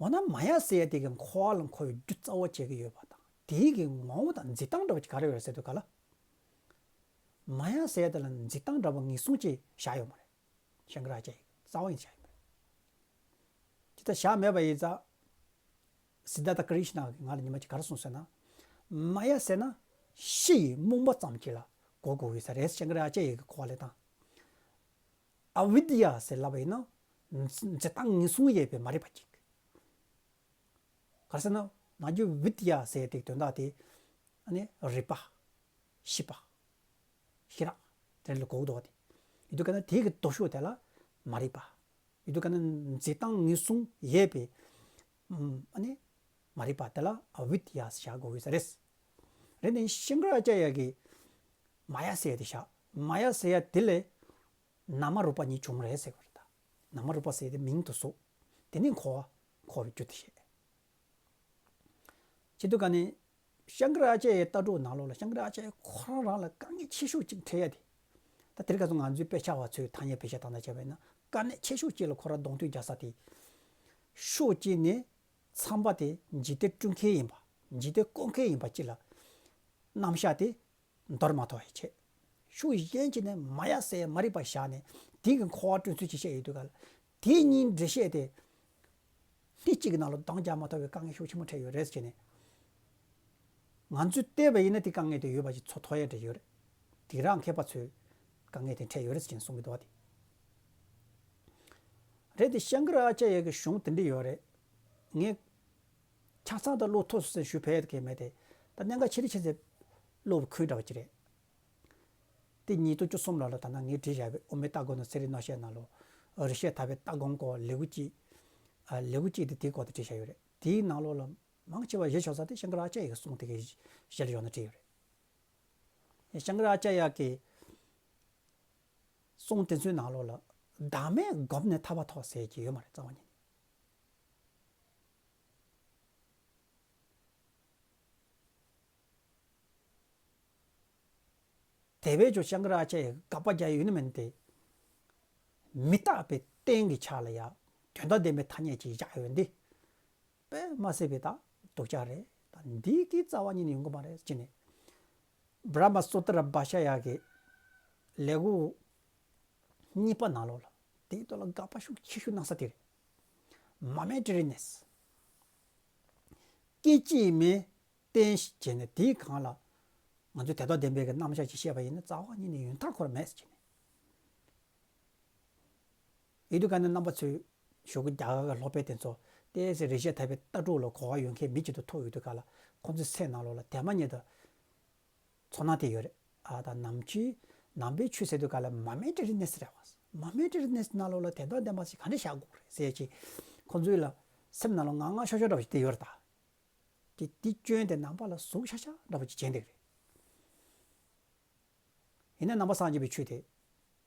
རེད། འོ་ན་མ་ཡ་ཟེར་ཡ་དེ་གི་འཁོར་བ་ལ་འཁོར་བའི་རྒྱུ་རྩ་བ་བྱེད་ཀྱི་ཡོད་པ་དང་། དེའི་གི་ངོ་བོ་དང་འཛིན་སྟངས་འདྲ་བ་ཅིག་ག་རེ་ཡོད་རེད་ཟེར་དུས་སྐབས་ལ། མ་ཡ་ཟེར་ཡ་དེ་ལ་འཛིན་སྟངས་འདྲ་བ་ངེས་བཟུང་ཅིག་བཞག་ཡོད་མ་རེད། ཤང་ཀ་ར་ཨ་ཅཱརྱ་ཡིས་རྩ་བ་ཡིན་བཞག་ཡོད་མ་རེད། ཇི་ལྟར་བཞག་མེད་པ་ཡིན་ཙང་། སིད་དྷཱར་ཐ་ཀྲིཤ་ན་གིས་ང་ལ་ཉི་མ་གཅིག་ག་རེ་གསུངས་ཟེར་ན། མ་ཡ་ཟེར་ན་ཕྱི་ཡི་རྨོངས་པ་ཙམ་ཅིག་ལ་གོ་དགོས་ཀྱི་ས་རེད། ཤང་ཀ་ར་ཨ་ཅཱརྱ་ཡི་གི་གོ་བ་ལ་བཏང་། ཨ་བི་དྱ་ཟེར་ལབ་པ་ཡིན་ན། འཛིན་སྟངས་ངེས་བཟུང་ཡོད་པའི་མ་རིག་པ་ཅིག་ག་རེ་ཟེར་ན། ནམ་རྒྱུན་བི་དྱ་ཟེར་དེ་དོན་དག་དེ་ཨ་ནི་རིག་པ། ཤེས་པ། ཤེས་རབ་དེ་ལ་གོ་གི་འདུག་པ། དེ་ཡིན་དུས་ཀ་ན་དེ་གི་ལྡོག་ཕྱོགས་དེ་ལ་མ་རིག་པ། ཡིན་དུས་ཀ་ན་འཛིན་སྟངས་ངེས་བཟུང་ཡོད་པའི་ཨ་ནི་མ་རིག་པ་དེ་ལ་ཨ་བི་དྱ་ཟེར་བཞག་དགོས་ཀྱི་ས་རེད། རེད་ནས་ཤང་ཀ་ར་ཨ་ཅཱརྱ་གིས་མ་ཡ་ཟེར་དེ་བཞག་མ་ཡ་ཟེར་ཡ་དེ་ལས་ནཱ་མ་རུ་པ་གཉིས་བྱུང་རེད་ཟེར་བ་རེད་ད། ནཱ་མ་རུ་པ་ཟེར་དེ་མིང་དུ་གཟུགས། དེ་ནས་འཁོར་བ། འཁོར་བའི་རྒྱུ་དེ་བཤད། བྱེད་དུས་ཀ་ནས་ཤང་ཀ་ར་ཨ་ཅཱརྱ་ཡི་ལྟ་གྲུབ་ནང་ལོགས་ལ་ཤང་ཀ་ར་ཨ་ཅཱརྱ་ཁོ་རང་རང་ལ་དཀའ་ངལ་ཆེ་ཤོས་ཅིག་འཕྲད་ཡ་དེ། ད་དེ་རིང་ཁ་སང་ང་ཚོའི་དཔེ་ཆ་བ་ཚོས་ཐ་སྙད་བེད་སྤྱོད་བཏང་ན་བྱས་པ་ཡིན་ན། དཀའ་གནད་ཆེ་ཤོས་གཅིག་ལ་ཁོ་རང་གདོང་ཐུག་རྒྱག་ས་དེ། ཕྱོགས་གཅིག་ནས་ཚངས་པ་དེ་འཇིག་རྟེན་སྤྲུལ་མཁན་ཡིན་པ། འཇིག་རྟེན་བཀོད་མཁན་ཡིན་པ་གཅིག་ལ་རྣམ་གཞག་དེ་འདོར་མ་ཐུབ་པ་བྱས། ཕྱོགས་གཞན་གཅིག་ནས་མ་ཡ་ཟེར་མ་རིག་པ་བཞག་ནས་དེ་གི་འཁོར་བ་སྤྲོད་ཚུལ་གྱི་བཤད་ཡོད་དུས་ག་ལ། དེ་གཉིས་འགྲེལ་བཤད་དེ། འདི་གཅིག་གི་ནང་ལ་འདང་རྒྱག་མ་ཐུབ་པའི་དཀའ་ངལ་ཤུགས་ཆེན་པོ་འཕྲད་ཡོད་རེད་ཟེར་ནས། ང་ཚོས་བལྟས་པ་ཡིན་ན་དེ་དཀའ་ངལ་དེ་ཡོད་པ་ཞིག་ཚོར་ཐུབ་ཡ་འདྲ་ཡོད་རེད། དེ་རང་མཁས་པ་ཚོས་དཀའ་ངལ་དེ་འཕྲད་ཡོད་རེད་ཟེར་ནས་གསུང་གི་འདུག་བ་དེ། རེད་དེ་ཤང་ཀ་ར་ཨ་ཅཱརྱ་གི་གཞུང་དེ་འདྲ་ཡོད་རེད། ངས་ཆ་ཚང་དུ་བློ་ཐུབ་སོང་ཟེར་ཞུ་ཕོད་ཀྱི་མེད་དེ། ད་གནད་འགག་ཆེ་རེ་ཆེ་ཟེར་བློ་ཁུལ་འདྲ་བ་ཅིག་རེད། དེ་ཉིས་སྟོང་བཅུ་གསུམ་ལོ་ལ་ད་ནང་ངས་བྲིས་བཞག་པའི་དབུ་མའི་ལྟ་སྒོམ་དང་ཚན་རིག་རྣམ་བཤད་ནང་ལོ། རི་ཤེ་ཐར་པའི་ལྟ་སྒོམ་སྐོར་ལེའུ་གཅིག་ཨ། ལེའུ་གཅིག་དེ་དེའི་སྐོར་དུ་བྲིས་བཞག་ཡོད་རེད། དེའི་ནང་ལོ་ལ་མང་ཆེ་བ་གཞི་ཆགས་ས་དེ་ཤང་ཀ་ར་ཨ་ཅཱརྱ་གི་གསུང་དེ་གའི་གཞི་ལ་ཡོད་ན་བྲིས་ཡོད་རེད། ཤང་ཀ་ར་ཨ་ཅཱརྱ་གི་གསུང་དེ་ཚོའི་ནང་ལོ་ལ་བདག་མེད་སྒོམ་ནས་ཐར་པ་ཐོབ་ཟེར་གྱི་ཡོད་མ་རེད། རྩ་བ་ཉིད་ནས། དེ་བས་ཀྱང་ཤང་ཀ་ར་ཨ་ཅཱརྱ་ཡིས་དགག་པ་རྒྱག་ཡོད་ནི་མིན་ཏེ། མི་རྟག་པའི་རྟེན་གྱི་ཆ་ལ་ཡང་དོན་དམ་བདེན་པའི་ཐ་སྙད་ཅིག་བཞག་ཡོད་འདི། དཔེ་མ་སྲིད་པའི་ད་སྡུག་ཅག་རེད། ད་འདི་གི་རྩ་བ་ཉིད་ནས་ཡོང་གི་མ་རེད་ཅེས་ནས། བྷྲ་མ་སུ་ཏྲ་བྷ་ཤ་ཡ་གི་ལེའུ་གཉིས་པ་ནང་ལོགས་ལ་དེའི་ཐོག་ལ་དགག་པ་ཤུགས་ཆེ་ཤོས་གནང་ས་དེ་རེད། མོ་མེན་ཊ་རི་ནེ་སི། སྐད་ཅིག་མའི་རྟེན་བྱས་ནས་དེའི་སྒང་ལ་ང་ཚོས་དོན་དམ་བདེན་པའི་གི་རྣམ་གཞག་ཅིག་བཤད་པ་ཡིན་ན་རྩ་བ་ཉིད་ནས་ཡོང་ཐབས་ཁོ་རང་མེད་ཟེར་བྱས་ནས། ཡིན་དུས་ག་ནས་རྣམ་པ་ཚོས་ཞོགས་ཀ་རྒྱ་གར་གྱི་སློབ་དཔོན་དེ་ཚོ་ཏོག་ཙམ་རི་ཤེ་ཐར་པའི་ལྟ་གྲུབ་ལ་གོ་བ་ཡོད་མཁན་མི་གཅིག་ཏུ་ཐུག་ཡོད་དུས་ག་ལ་ཁོང་ཚོའི་སེམས་ནང་ལོགས་ལ་དེ་མ་ཉིད་དུ་ཚོར་སྣང་དེ་ཡོད་རེད། ཨ། ད་ནམ་རྒྱུན་ནང་པའི་ཆོས་ཟེར་དུས་ག་ལ་མོ་མེན་ཊ་རི་ནེ་སི་རེད་བ། མོ་མེན་ཊ་རི་ནེ་སི་ནང་ལོགས་ལ་དོན་དམ་བདེན་པ་ཞིག་ག་འདྲ་བཞག་དགོས་རེད་ཟེར་གྱི་ཁོང་ཚོའི་ལ་སེམས་ནང་ལ་ངང་ངང་ཤོར་ཤོར་འདྲ་བ་ཞིག་དེ་ཡོད་རེད་ད། དེ་དེ་སྐྱོན་དེ་ནང་པ་ལ་ཟུག་ཤ་ཤ་འདྲ་བ་ཅིག་བྱས་འདུག་རེད། ཡིན་ན་ནང་པ་སངས་རྒྱས་པའི་ཆོས་དེ་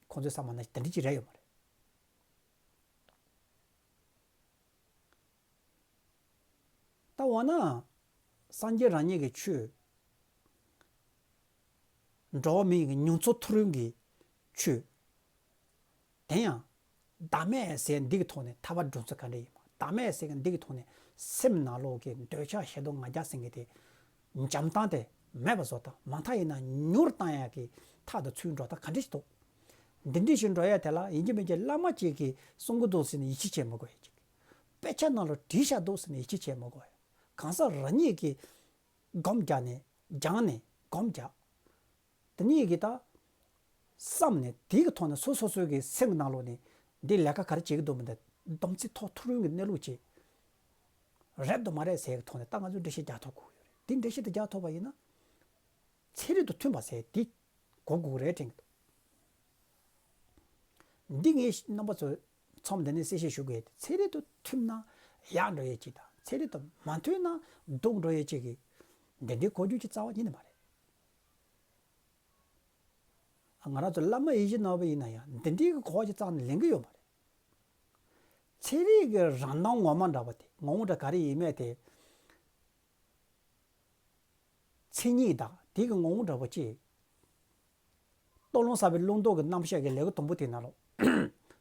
ཁོང་ཚོའི་བསམ་པ་ན་དེ་འདྲ་ཅིག་རེད་ཡོད་མ་རེད། ད་འོ་ན་སངས་རྒྱས་རང་ཉིད་ཀྱི་ཆོས། འགྲོ་བ་མིའི་མྱོང་ཚོར་ཐོབ་རུང་གི་ཆོས། དེ་ཡང་བདག་མེད་ཟེར་འདི་གི་ཐོག་ནས་ཐར་པ་སྒྲུབ་ཚུལ་ག་འདྲ་ཡིན་པ། བདག་མེད་ཟེར་གྱི་འདི་གི་ཐོག་ནས་སེམས་ནང་ལོགས་ཀྱི་འདོད་ཆགས་ཞེ་སྡང་ང་རྒྱལ་ཟེར་གྱི་དེ་འཇམ་ཐང་དེ་མེད་པ་བཟོ་དང་། མ་མཐའ་ཡིན་ན་མྱུར་བཏང་ཡག་གི་ཐག་ཏུ་ཚུད་འགྲོ་སྟངས་ག་འདྲ་ཞིག་འདུག་འདི་འདྲ་ཞིག་འགྲོ་ཡ་དེ་ལ་ཡིན་གཅིག་མིན་གཅིག་བླ་མ་གཅིག་གིས་གསུང་གི་འདུག་ཟེར་ནས་ཡིད་ཆེས་བྱེད་མི་དགོས་ཡ་གཅིག་དཔེ་ཆ་ནང་ལ་བྲིས་བཞག་འདུག་ཟེར་ནས་ཡིད་ཆེས་བྱེད་མི་དགོས་ཡ། གང་ཟག་རང་ཉིད་ཀྱིས་སྒོམ་རྒྱག་ནས་སྦྱངས་ནས་སྒོམ་རྒྱག་དེ་ཉིད་ཀྱིས་ད་བསམ་ནས་དེའི་གི་ཐོག་ནས་སོ་སོ་སོའི་གི་སེམས་ནང་ལོགས་ནས་འདི་ལས་ཀ་ག་རེ་བྱེད་ཀྱི་འདུག་མི་འདུག་སྡོམ་ཚིག་ཐོག་ཐུག་རུང་གི་གནས་ལུགས་ཅིག་རེད་འདུག་མ་རེད་ཟེར་གི་ཐོག་ནས་ད་ང་ཚོས་འགྲེལ་བཤད་རྒྱག་ཐུབ་དགོས་ཡོད་རེད། འདི་འགྲེལ་བཤད་དེ་རྒྱག་ཐུབ་པ་ཡིན་ན་ཚན་རིག་དང་མཐུན་པ་ཟེར་འདི་གོ་དགོས་རེད་དྲན་གི་འདུག་འདི་ངས་རྣམ་པ་ཚོ་མཚམས་འདི་ནས་གསལ་བཤད་ཞུ་དགོས། ཚན་རིག་དང་མཐུན་ན་ཡག་འགྲོ་ཡས་ཅིག་དང་ཚན་རིག་དང་མ་མཐུན་ན་སྡུག་འགྲོ་ཡས་ཅིག་གི་འདི་འདྲའི་གོ་རྒྱུ་ཅིག་རྩ་བ་ཉིད་ནས་མ་རེད། ང་རང་ཚོ་བླ་མ་ཡིད་བཞིན་ནོར་བུ་ཡིན་ན་ཡང་འདི་འདྲའི་གི་གོ་བ་ཅིག་རྩ་ནས་ལེན་གི་ཡོད་མ་རེད། ཚན་རིག་གི་རང་སྣང་ངོ་མ་འདྲ་བ་དེ་ངོ་བོ་འདྲ་ག་རེ་ཡིན་མེད་དེ། མཚན་ཉིད་དང་དེ་གི་ངོ་བོ་འདྲ་བོ་ཅིག་རྟོག་ལམ་གསལ་བའི་ལུང་རྟོགས་ཀྱི་རྣམ་གཞག་གི་ལེའུ་དང་པོ་དེ་ནང་ལ་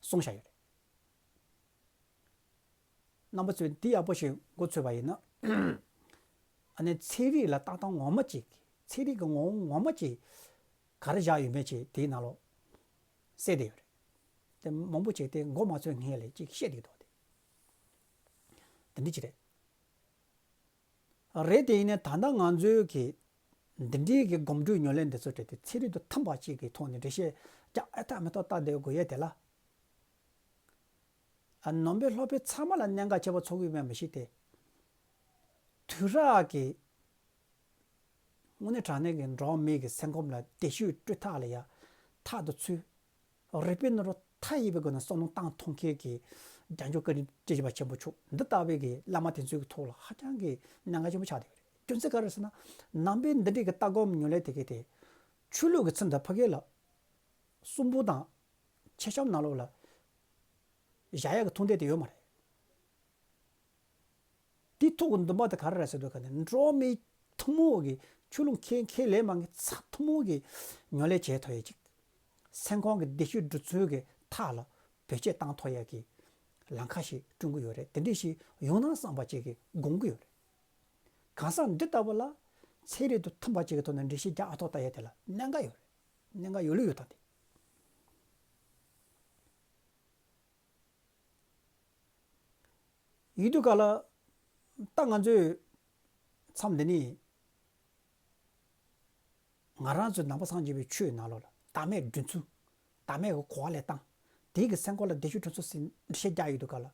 གསུངས་བཞག་ཡོད་རེད། རྣམ་པ་ཚོས་འདི་ཡག་པོ་ཞིག་མགོ་ཚོས་པ་ཡིན་ན། ཨ་ནི་ཚན་རིག་ལ་ལྟ་སྟངས་ངོ་མ་ཅིག་ཚན་རིག་གི་ངོ་བོ་ངོ་མ་ཅིག་ག་རེ་བཞག་ཡོད་མེད་ཅིག་དེའི་ནང་ལོགས་གསལ་བསྡད་ཡོད་རེད། དེ་མང་པོ་ཅིག་དེ་མགོ་མ་ཚོས་སྔས་ལས་ཅིག་བཤད་བསྡད་ཀྱི་འདུག་དེ་འདི་འདྲ་ཅིག་རེད། རེད། དེ་ཡིན་ནའི་ད་ལྟ་ང་ཚོའི་གི་འདི་འདྲའི་གི་སྒོམ་སྒྲུབ་ཉམས་ལེན་འདི་ཚོ་བྲིས་ཏེ་ཚན་རིག་དང་མཐུན་པ་ཅིག་གི་ཐོག་ནས་འགྲེལ་བཤད་རྒྱག་ཨེ་ཐབས་མེད་ཐོག་ལྟ་བསྡད་དགོས་ཡས་དེ་ལ། ཨ། ནང་པའི་སློབ་དཔོན་ཚང་མ་ལ་གནད་འགག་ཆེ་བ་ཚོར་གི་ཡོད་མེད་མི་ཤེས་ཏེ། དུས་རབས་ཀྱི་དངོས་གནས་དྲང་གནས་ཀྱི་འགྲོ་བ་མིའི་གི་སེམས་ཁམས་ལ་བདེ་སྐྱིད་སྤྲོད་ཐབས་ལ་ཡ་ཐག་ཏུ་ཚུད། རིག་པའི་ནོར་བུ་མཐའ་ཡས་པའི་སྒོ་ནས་བསམ་བློ་བཏང་ཐུབ་མཁན་གྱི་རྒྱལ་མཆོག་བཀའ་དྲིན་བསྟན་པ་ཆེན་པོ་མཆོག་འདི་ལྟ་བུའི་གི་བླ་མ་དེ་ཚོའི་གི་ཐོག་ལ་ཧ་ཅང་གི་གནད་འགག་ཆེན་པོ་ཆགས་བསྡད་ཡོད་རེད། རྒྱུ་མཚན་ག་རེ་ཟེར་ན། ནང་པའི་འདི་འདྲའི་གི་ལྟ་སྒོམ་ཉམས་ལེན་དེ་གི་དེ་ཆོས་ལུགས་ཀྱི་ཚུལ་དུ་ཕ་གི་ལ་གསུང་འབུམ་དང་མཆེད་བཤམས་ནང་ལོགས་ལ་བཞག་ཡག་གི་མཐོང་ཐོས་དེ་ཡོད་མ་རེད། དེའི་ཐོག་གི་འདུན་པ་དེ་ག་རེ་རེད་ཟེར་དུས་ག་ནས་འགྲོ་བ་མི་ཐུན་མོང་གི་ཆོས་ལུགས་མཁས་མཁས་ལས་མང་གི་ཚད་ཐུན་མོང་གི་ཉམས་ལེན་བྱེད་ཐུབ་ཡས་ཅིག་སེམས་ཁོང་གི་བདེ་སྐྱིད་འགྲོ་ཚུལ་གྱི་ཐད་ལ་བེད་སྤྱོད་བཏང་ཐུབ་ཡ་གི་ལམ་ཁ་ཞིག་བསྐྲུན་གྱི་ཡོད་རེད། དེ་འདྲ་ཞིག་ཡོང་ན་བསམ་པ་ཅིག་གི་དགོངས་ཀྱི་ཡོད་རེད། གང་ཟག་འདི་ལྟ་བུ་ལ་ཚན་རིག་དང་མཐུན་པ་ཅིག་གི་ཐོག་ནས་འགྲེལ་བཤད་རྒྱག་ཨ་ཐོག་ལྟ་ཡ་དེ་ལ་གནད་འགག་ཡོད་རེད། གནད་འགག་ཡོད་ལུགས་ཡོད་ཐག་དེ། ཡིན་དུས་ག་ལ་ད་ང་ཚོས་མཚམས་འདི་ནས་ང་རང་ཚོའི་ནང་པ་སངས་རྒྱས་པའི་ཆོས་ནང་ལོགས་ལ་བདག་མེད་སྒྲོན་ཚུལ། བདག་མེད་ཀྱི་གོ་བ་ལེན་སྟངས། དེའི་གི་སེམས་ཁོག་ལ་བདེ་སྐྱིད་སྒྲོན་ཚུལ་ཟེར་འགྲེལ་བཤད་རྒྱག་ཡོད་དུས་ག་ལ།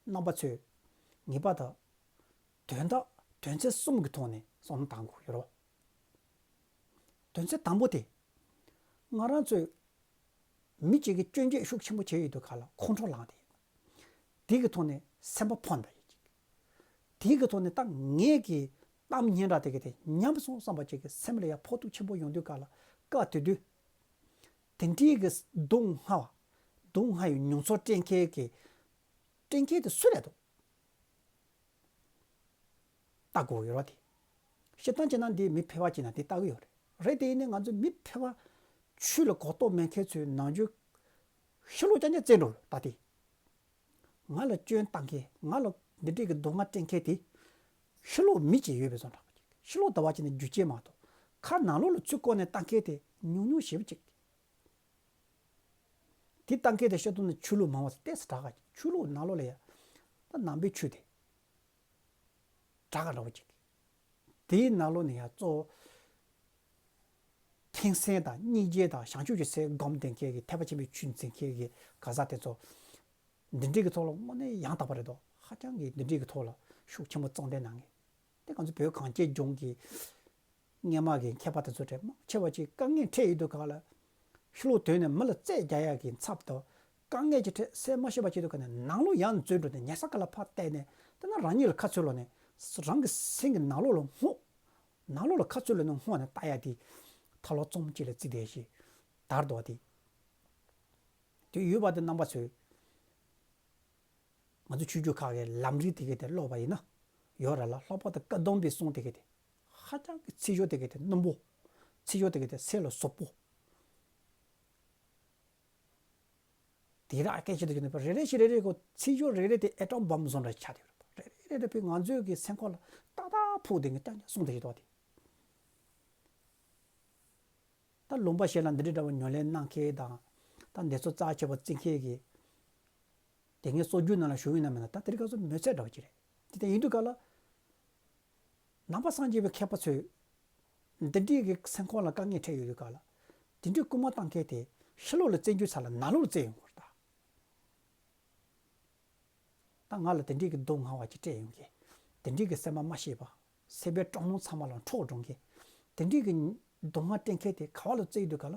རྣམ་པ་ཚོས་ངེས་པར་དུ་དོན་དག་དོན་ཚན་གསུམ་གྱི་ཐོག་ནས་བསམ་བློ་གཏང་དགོས་ཡོད་རེད་བ། དོན་ཚན་དང་པོ་དེ། ང་རང་ཚོས་མི་གཅིག་གིས་སྐྱོན་བརྗོད་ཤུགས་ཆེན་པོ་བྱས་ཡོད་དུས་ག་ལ་ཁོང་ཁྲོ་ལངས་ཏེ། དེ་གི་ཐོག་ནས་སེམས་པ་ཕམ་པ་ཡོད་ཅིག་དེ་གི་ཐོག་ནས་ད་ངས་ཀྱི་གཏམ་སྙན་གྲགས་དེ་གི་དེ་ཉམས་སོང་བསམ་པ་ཅིག་གི་སེམས་ལ་ཡང་ཕོག་ཐུག་ཆེན་པོ་ཡོང་དུས་ག་ལ་སྐབས་དེ་དུས། དེ་འདྲའི་གི་སྡུག་བསྔལ་བ། སྡུག་བསྔལ་བའི་མྱོང་ཚོར་སྤྲད་མཁན་གྱི། སྤྲད་མཁན་དེ་སུ་རེད་འདུག་ལྟ་དགོས་ཡོད་རེད་དེ། སྤྱིར་བཏང་བྱས་ན་འདི་མི་ཕལ་པ་ཅིག་ན་འདི་ལྟ་གི་ཡོད་རེད། རེད་དེ་ཡིན་ནའི་ང་ཚོ་མི་ཕལ་པ་ཆོས་ལ་གོ་རྟོགས་མེད་མཁན་ཚོའི་ནང་ཆོས་ཤི་ལོ་རྐྱང་རྐྱང་བཙལ་འགྲོ་ལ་ད་དེ། ང་ལ་སྐྱོན་བཏང་མཁན་ང་ལ་འདི་འདྲས་ཀྱི་སྡུག་བསྔལ་སྤྲད་མཁན་དེ། ཤི་ལོ་མི་ཅིག་ཡོད་པའི་བཟོ་འདྲ་པོ་ཅིག་ཤི་ལོ་ཟླ་བ་ཅིག་ནས་རྒྱུ་རྐྱེན་མ་གཏོགས་ཁ་ནང་ལོགས་ལ་ཚུར་བཀོལ་ནས་བཏང་མཁན་དེ་ཉུང་ཉུང་ཞེ་པོ་ཅིག་དེ་ལྟ་མཁན་དེ་ཤ་སྟོང་ནི་ཆོས་ལུགས་མང་བ་ཏོག་ཙམ་དྲག་ག་ཆོས་ལུགས་ནང་ལོགས་ལ་ཡ། ད་ནང་པའི་ཆོས་དེ་དྲག་ག་འདྲ་བོ་ཅིག་དེའི་ནང་ལོགས་ནས་ཡ་གཙོ་བོ། ཕན་སེམས་དང་སྙིང་རྗེ་དང་བྱང་ཆུབ་ཀྱི་སེམས་སྒོམ་བསྡད་མཁན་གྱི་ཐེག་པ་ཆེན་པོའི་ཆོས་འཛིན་མཁན་གྱི་ག་ས་དེ་ཚོ། འདི་འདྲའི་གི་ཐོག་ལ་དངོས་གནས་ཡང་དག་པ་རེད་དོ། ཧ་ཅང་གི་འདི་འདྲའི་གི་ཐོག་ལ་ཤུགས་ཆེན་པོ་བཙོང་བསྡད་གནང་མཁན། དེ་ང་ཚོ་བོད་གངས་ཅན་ལྗོངས་ཀྱི་སྔོན་མ་གི་མཁས་པ་དེ་ཚོ་གྲས་མང་ཆེ་བ་ཅིག་དཀའ་ངལ་འཕྲད་ཡོད་དུས་ག་ལ། ཤི་ལོ་དོན་ནས་མི་ལ་རྩོད་རྒྱག་ཡག་གི་ཚབ་ཏུ་དཀའ་ངལ་ཅིག་འཕྲད་སེམས་མ་ཤེས་པ་བྱེད་དུས་ག་ནས་ནང་ལོགས་ཡང་འཛུལ་འགྲོ་ནས་ཉལ་ས་ག་ལ་ཕར་བལྟས་ནས་དེ་ན་རང་ཉིད་ལ་ཁ་ཚུར་ལོག་ནས་རང་གི་སེམས་ཀྱི་ནང་ལོགས་ལ་སྔོག་ནང་ལོགས་ལ་ཁ་ཚུར་ལོག་ནས་སྔོག་ནས་ལྟ་ཡག་དེ་ཐབས་ལམ་རྩོམ་གཅིག་ལ་བརྩིས་བསྡད་ཞེས་དར་འདུག་བ་དེ། དེ་ཡོད་པ་དེ་རྣམ་པ་ཚོས། ང་ཚོ་ཆོས་བརྒྱུད་ཁག་གི་ལམ་རིམ་དེ་གའི་དེ་ཀློག་པ་ཡིན་ན། ཡོད་ར་ལ་ལྷག་པར་དུ་བཀའ་གདམས་པའི་གསུང་དེ་གའི་དེ། ཧ་ཅང་གི་ཚིག་སྦྱོར་དེ་གའི་དེ་རྣོན་པོ། ཚིག་སྦྱོར་དེ་གའི་དེ་གསལ་ལ་ཟབ་པོ། དེ་ར་སྐད་ཆ་དེ་གའི་དེ་རེ་རེ་ཞིག་རེ་རེ་གོ་ཚིག་སྦྱོར་རེ་རེ་དེ་ཨེ་ཊོམ་བམ་བཟོ་འདྲ་ཆགས་དེ་ཡོད་རེད། རེ་རེ་རེ་རེ་བས་ང་ཚོའི་གི་སེམས་ཁོག་ལ་ཏག་ཏག་ཕུག་དེ་གའི་རྐྱང་རྐྱང་གསུང་དེ་ཞིག་འདུག་བ་དེ། ད་ལུང་པ་གཞན་ལ་འདི་འདྲ་འདྲ་བ་ཉོ་ལེན་གནང་མཁན་དང་། ད་འདི་ཚོ་རྩ་ཆེ་བ་བརྩི་མཁན་གྱི། དེ་ངས་སྲོལ་རྒྱུན་ནང་ལ་ཞུགས་ཡོད་ན་མེད་ན་ད་དེ་རིང་ཁ་སང་མི་ཚེ་འདྲ་བ་ཅིག་རེད། དེ་ལྟ་ཡིན་དུས་ག་ལ། ནང་པ་སངས་རྒྱས་པའི་མཁས་པ་ཚོས། འདི་འདྲའི་གི་སེམས་ཁོག་ལ་དཀའ་ངལ་འཕྲད་ཡོད་དུས་ག་ལ། དེ་འདྲའི་སྐུལ་མ་བཏང་མཁན་དེ་ཤི་ལོགས་ལ་བཙལ་རྒྱུ་ཚ་ལ་ནང་ལོགས་ལ་བཙལ་ཡོང་དགོས་རེད་ད། ད་ང་ལ་དེ་འདྲའི་གི་སྡུག་བསྔལ་བ་ཅིག་སྤྲད་ཡོང་གི། དེ་འདྲའི་གི་སེམས་པ་མ་ཤེས་པ། སེམས་པའི་དྲག་སྣང་ཚང་མ་ལ་འཕྲོག་འགྲོ་མཁན། དེ་འདྲའི་གི་སྡུག་བསྔལ་སྤྲད་མཁན་དེ་ག་བ་ལ་བཙལ་ཡོང་དུས་ག་ལ།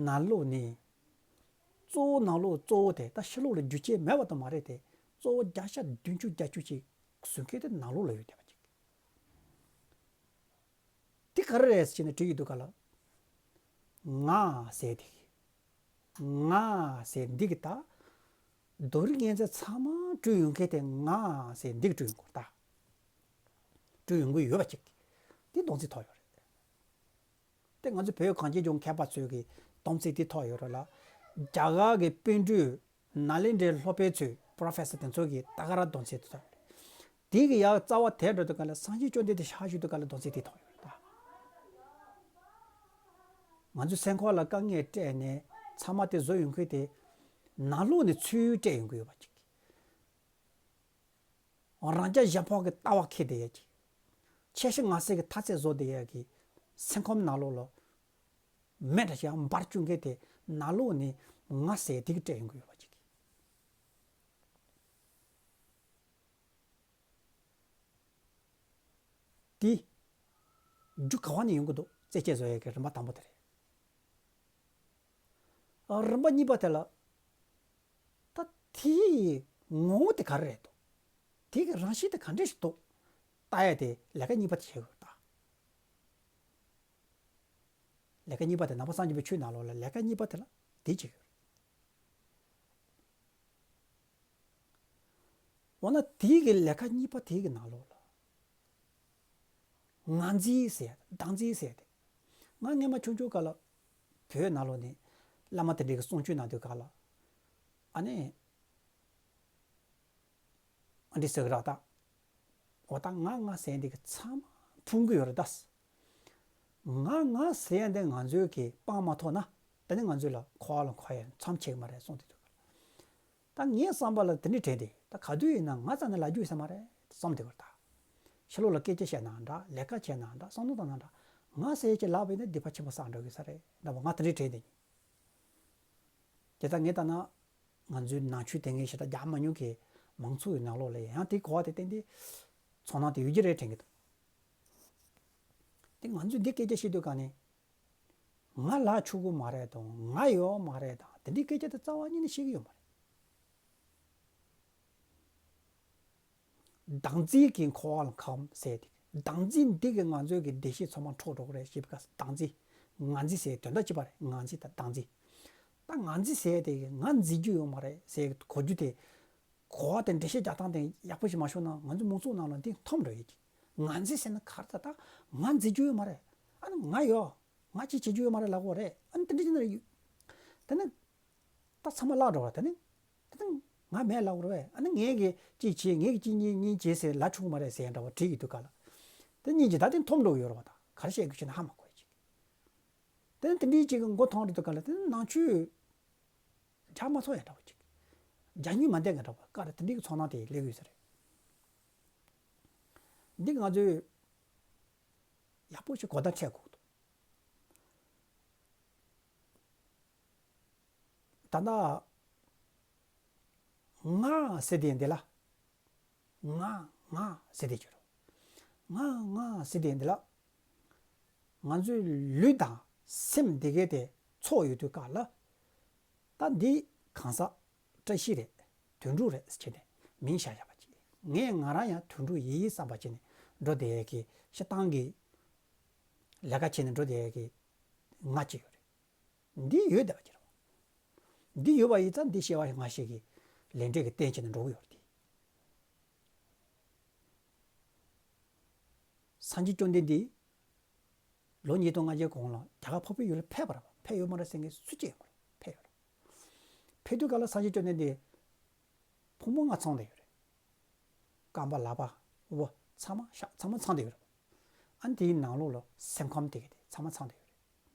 ནང་ལོགས་ནས། གཙོ་བོ་ནང་ལོགས་གཙོ་བོ་དེ་ད་ཕྱི་ལོགས་ལ་རྒྱུ་རྐྱེན་མེད་པ་དང་མ་རེད་དེ། གཙོ་བོ་བརྒྱ་ཆ་བདུན་ཅུ་གྱ་བཅུ་ཅིག་བཟོ་མཁན་དེ་ནང་ལོགས་ལ་ཡོད་བསྡད་པ་ཅིག་དེ་ག་རེ་རེད་ཟེར་ནས་དྲིས་ཡོང་དུས་ག་ལ། ང་ཟེར་དེ། ང་ཟེར་འདི་གི་ད། རྡོ་རིང་ངན་ཚད་ཚང་མ་བྲུས་ཡོང་མཁན་དེ་ང་ཟེར་འདི་གི་བྲུས་ཡོང་གི་ད། བྲུས་ཡོང་གི་ཡོད་པ་ཅིག་དེ་སྡོམ་ཚིག་ཐོག་ཡོད་རེད། དེ་ང་ཚོ་བོད་གངས་ཅན་ལྗོངས་མཁས་པ་ཚོས་ཀྱི་སྡོམ་ཚིག་དེ་ཐོག་ཡོད་རེད་ལ། རྒྱ་གར་གྱི་པཎ་གྲུས། ནཱ་ལེནྡྲའི་སློབ་དཔོན་ཚོས་པྲོ་ཕེ་སར་དེ་ཚོ་གིས་ད་ག་རང་སྡོམ་ཚིག་དེ་ཐོག་ཡོད་རེད། དེ་གི་ཡར་རྩ་བ་དེར་འགྲོ་དུས་ག་ལ་སངས་རྒྱས་བཅོམ་ལྡན་འདས་ཕྱག་ཞུ་དུས་ག་ལ་སྡོམ་ཚིག་དེ་ཐོག་ཡོད་རེད་ད། ང་ཚོའི་སེམས་ཁོག་ལ་དཀའ་ངལ་སྤྲད་ནས་ཚང་མ་དེ་བཟོ་ཡོང་མཁན་དེ། ནང་ལོགས་ནས་ཚུར་སྤྲད་ཡོང་གི་ཡོད་པ་ཅིག་རང་རྒྱལ་གཞན་ཕམ་གྱི་ལྟ་བ་འཁྱེར་བསྡད་ཡ་ཅིག་ཆེ་ཤི་ང་ཟེར་གྱི་མཐའ་ཚད་བཟོ་བསྡད་ཡ་གི་སེམས་ཁམས་ནང་ལོགས་ལ་མེ་འདྲ་ཞིག་འབར་བཅུག་མཁན་དེ་ནང་ལོགས་ནས་ང་ཟེར་དེ་གི་སྤྲད་ཡོང་གི་ཡོད་པ་ཅིག་དེ་རྒྱུ་ག་བ་ནས་ཡོང་གི་འདུག་རྩད་གཅོད་བཟོ་ཡ་གི་རིམ་པ་དང་པོ་དེ་རེད། རིམ་པ་གཉིས་པ་དེ་ལ། ད་དེའི་ངོ་བོ་དེ་ག་རེ་རེད་འདུག་དེ་གི་རང་བཞིན་དེ་ག་འདྲས་ཤིག་འདུག་ལྟ་ཡ་དེ་ལས་ཀ་གཉིས་པ་དེ་བྱེད་དགོས་ད། ལས་ཀ་གཉིས་པ་དེ་ནང་པ་སངས་རྒྱས་པའི་ཆོས་ནང་ལོགས་ལ་ལས་ཀ་གཉིས་པ་དེ་ལ་དེ་བྱེད་དགོས། འོ་ན་དེའི་གི་ལས་ཀ་གཉིས་པ་དེའི་གི་ནང་ལོགས་ལ། ང་རྩིས་ཟེར་ཡ་དང་བདག་རྩིས་ཟེར་ཡ་དེ། ང་སྔོན་མ་ཆུང་ཆུང་སྐབས་ལ། བོད་ནང་ལོགས་ནས་བླ་མ་དེ་འདྲའི་གི་གསུང་ཆོས་གནང་དུས་ག་ལ། ཨ་ནི། ཨ་འདྲི་ཟེར་གི་ར་ད། འོ་ད་ང་ང་ཟེར་འདི་གི་ཚང་མ་ཕུང་གི་ཡོད་རེད་ད། ང་ང་ཟེར་འདི་ང་ཚོའི་གི་སྤང་མ་ཐོག་ན་ད་ནི་ང་ཚོའི་ལ་འཁོར་བ་ལ་འཁོར་ཡ་མཚམས་ཆད་གི་མ་རེད་གསུངས་དེ་འདུག་ད་ངའི་བསམ་པ་ལ་དེ་འདྲ་དྲན་ཏེ་ད་ག་དུས་ཡིན་ན་ང་རྩ་ནས་ལབ་རྒྱུ་ཡོད་ས་མ་རེད་བསམ་དེ་གི་ར་ད། ཕྱི་ལོགས་ལ་སྐད་ཆ་བཤད་ན་འདྲ་ལས་ཀ་བྱས་ན་འདྲ་བསམ་བློ་བཏང་ན་འདྲ་ང་ཟེར་གྱི་ལབ་པ་ཡིན་ན་སྡིག་པ་ཆེན་པོ་བསགས་འགྲོ་གི་ས་རེད་འདྲ་བ་ང་དེ་འདྲ་དྲན་ཏེ་ཡིན། དེ་ལྟར་ངས་ལྟ་ན། ང་ཚོའི་ནང་ཆོས་དེ་སྔའི་ཞེ་དྲག་རྒྱག་མ་མྱོང་གི་མང་ཚོགས་ཀྱི་ནང་ལོགས་ལ་ཡང་དེའི་གོ་བ་དེ་བསྟན་ཏེ། ཚོར་སྣང་དེ་ཡོད་ཀྱི་རེད་དྲན་གྱི་འདུག་དེ་ང་ཚོས་འདི་སྐད་ཆ་བཤད་དུས་ག་ནས། ང་ལ་ཆོག་གི་མ་རེད་དང་ང་ཡོད་མ་རེད་དང་དེ་འདྲའི་སྐད་ཆ་དེ་རྩ་བ་ཉིད་ནས་བཤད་ཀྱི་ཡོད་མ་རེད། བདག་འཛིན་གྱི་འཁོར་བ་ལ་འཁམས་ཟེར་ཏེ། བདག་འཛིན་འདི་གིས་ང་ཚོའི་གི་བདེ་སྐྱིད་ཚང་མ་འཕྲོག་འགྲོ་གི་རེད་ཞེས་པའི་སྐབས་སུ་བདག་འཛིན། ང་འཛིན་ཟེར་དོན་དག་གཅིག་པ་རེད། ང་འཛིན་དང་བདག་འཛིན། ད་ང་འཛིན་ཟེར་དེ་གིས་ང་འཛིན་རྒྱུ་ཡོད་མ་རེད་ཟེར་གོ་རྒྱུ་དེ། གོ་བ་དེ་འགྲེལ་བཤད་རྒྱག་སྟངས་དེ་ཡག་པོ་ཞིག་མ་ཤོར་ན་ང་ཚོ་མང་ཚོགས་ནང་ལ་འདི་འཐོམ་འགྲོ་ཡོད་ཀྱི། ང་འཛིན་ཟེར་ན་ག་རེ་ད་ད་ང་འཛིན་རྒྱུ་ཡོད་མ་རེད། ཨ་ནི་ང་ཡོད། ང་ཅིག་བྱེད་རྒྱུ་ཡོད་མ་རེད་ལབ་དགོས་རེད། ཨ་ནི་དེ་འདྲ་བྱས་ན་རེད། དེ་ནི། ད་ཚང་མ་བརླག་འགྲོ་བ་དེ་ནི། དེ་ནི་ང་མེད་ལབ་དགོས་རེད། ཨ་ནི་ངས་གི་གཅིག་བྱས་ངས་གི་གཅིག་གཉིས་གཉིས་བྱས་ཟེར་ལབ་ཆོག་གི་མ་རེད་ཟེར་འདྲ་བ་བྲིས་ཀྱི་འདུག་ག་ལ། དེ་གཉིས་ཀྱི་ད་དེ་འཐོམ་འགྲོ་གི་ཡོད་རེད་བ། ད་ག་རེ་བཤད་དགོས་ཀྱི་ན་ཧ་མ་གོ་ཡ་ཅིག་དེ་ནི་དེ་འདྲའི་ཅིག་གི་མགོ་ཐོན་རེད་འདུག་ག་ལ། དེ་ནི་ནང་ཆོས་རྒྱག་མ་ཐུབ་ཡ་འདྲ་བ་ཅིག་རྒྱག་ནུས་མ་ལྡན་ག་འདྲ་བ་ག་རེ་དེ་འདྲའི་གི་ཚོར་སྣང་དེ་སླེབས་ཡོད་ས་རེད། འདི་ང་ཚོས་ཡག་པོ་ཞིག་གོ་བརྡ་འཕྲོད་དགོས་འདུག་ད་ལྟ་ང་ཟེར་དེ་འདི་ལ། ང་ང་ཟེར་དེ་ཅི་རུང་། ང་ང་ཟེར་དེ་འདི་ལ། ང་ཚོའི་ལུས་དང་སེམས་འདི་གའི་དེ་ཚོགས་ཡོད་དུས་ག་ལ། ད་འདི་གང་ཟག་བཀྲ་ཤིས་རེད། དོན་གྲུབ་རེད་ཟེར་བྱས་ནས་མིང་བཞག་བཞག་པ་ཅིག་ངས་ང་རང་ཡང་དོན་གྲུབ་ཡིན་བསམ་པ་བྱས་ནས་འགྲོ་བསྡད་ཡས་ཀྱི་སྤྱིར་བཏང་གི་ལས་ཀ་བྱས་ནས་འགྲོ་བསྡད་ཡས་ཀྱི་ང་ཅིག་ཡོད་རེད། འདི་ཡོད་བསྡད་པ་ཅིག་རེད། འདི་ཡོད་པ་ཡིན་ཙང་འདི་སྐྱེ་བ་སྔ་ཕྱི་གི་ལས་འབྲས་ཀྱི་རྟེན་བྱས་ནས་འགྲོ་གི་ཡོད་རེད་དེ། སངས་རྒྱས་བཅོམ་ལྡན་འདས་ལོ་ཉིས་སྟོང་ལྔ་བརྒྱའི་གོང་ལ་རྒྱ་གར་འཕགས་པའི་ཡུལ་ལ་ཕེབས་པ་རེད་པ། ཕེབས་ཡོད་མ་རེད་ཟེར་མཁན་སུ་གཅིག་ཡོད་མ་རེད། ཕེབས་ཡོད་རེད། ཕེབས་དུས་ག་ལ་སངས་རྒྱས་བཅོམ་ལྡན་འདས་ཕུང་པོ་ལྔ་ཚང་བསྡད་ཡོད་རེད། རྐང་པ་ལག་པ་དབུ་ཚང་མ་ཤ་ཚང་མ་ཚང་བསྡད་ཡོད་རེད། ཨ་ནི་དེའི་ནང་ལོགས་ལ་སེམས་ཁམས་དེ་ག་དེ་ཚང་མ་ཚང་བསྡད་ཡོད་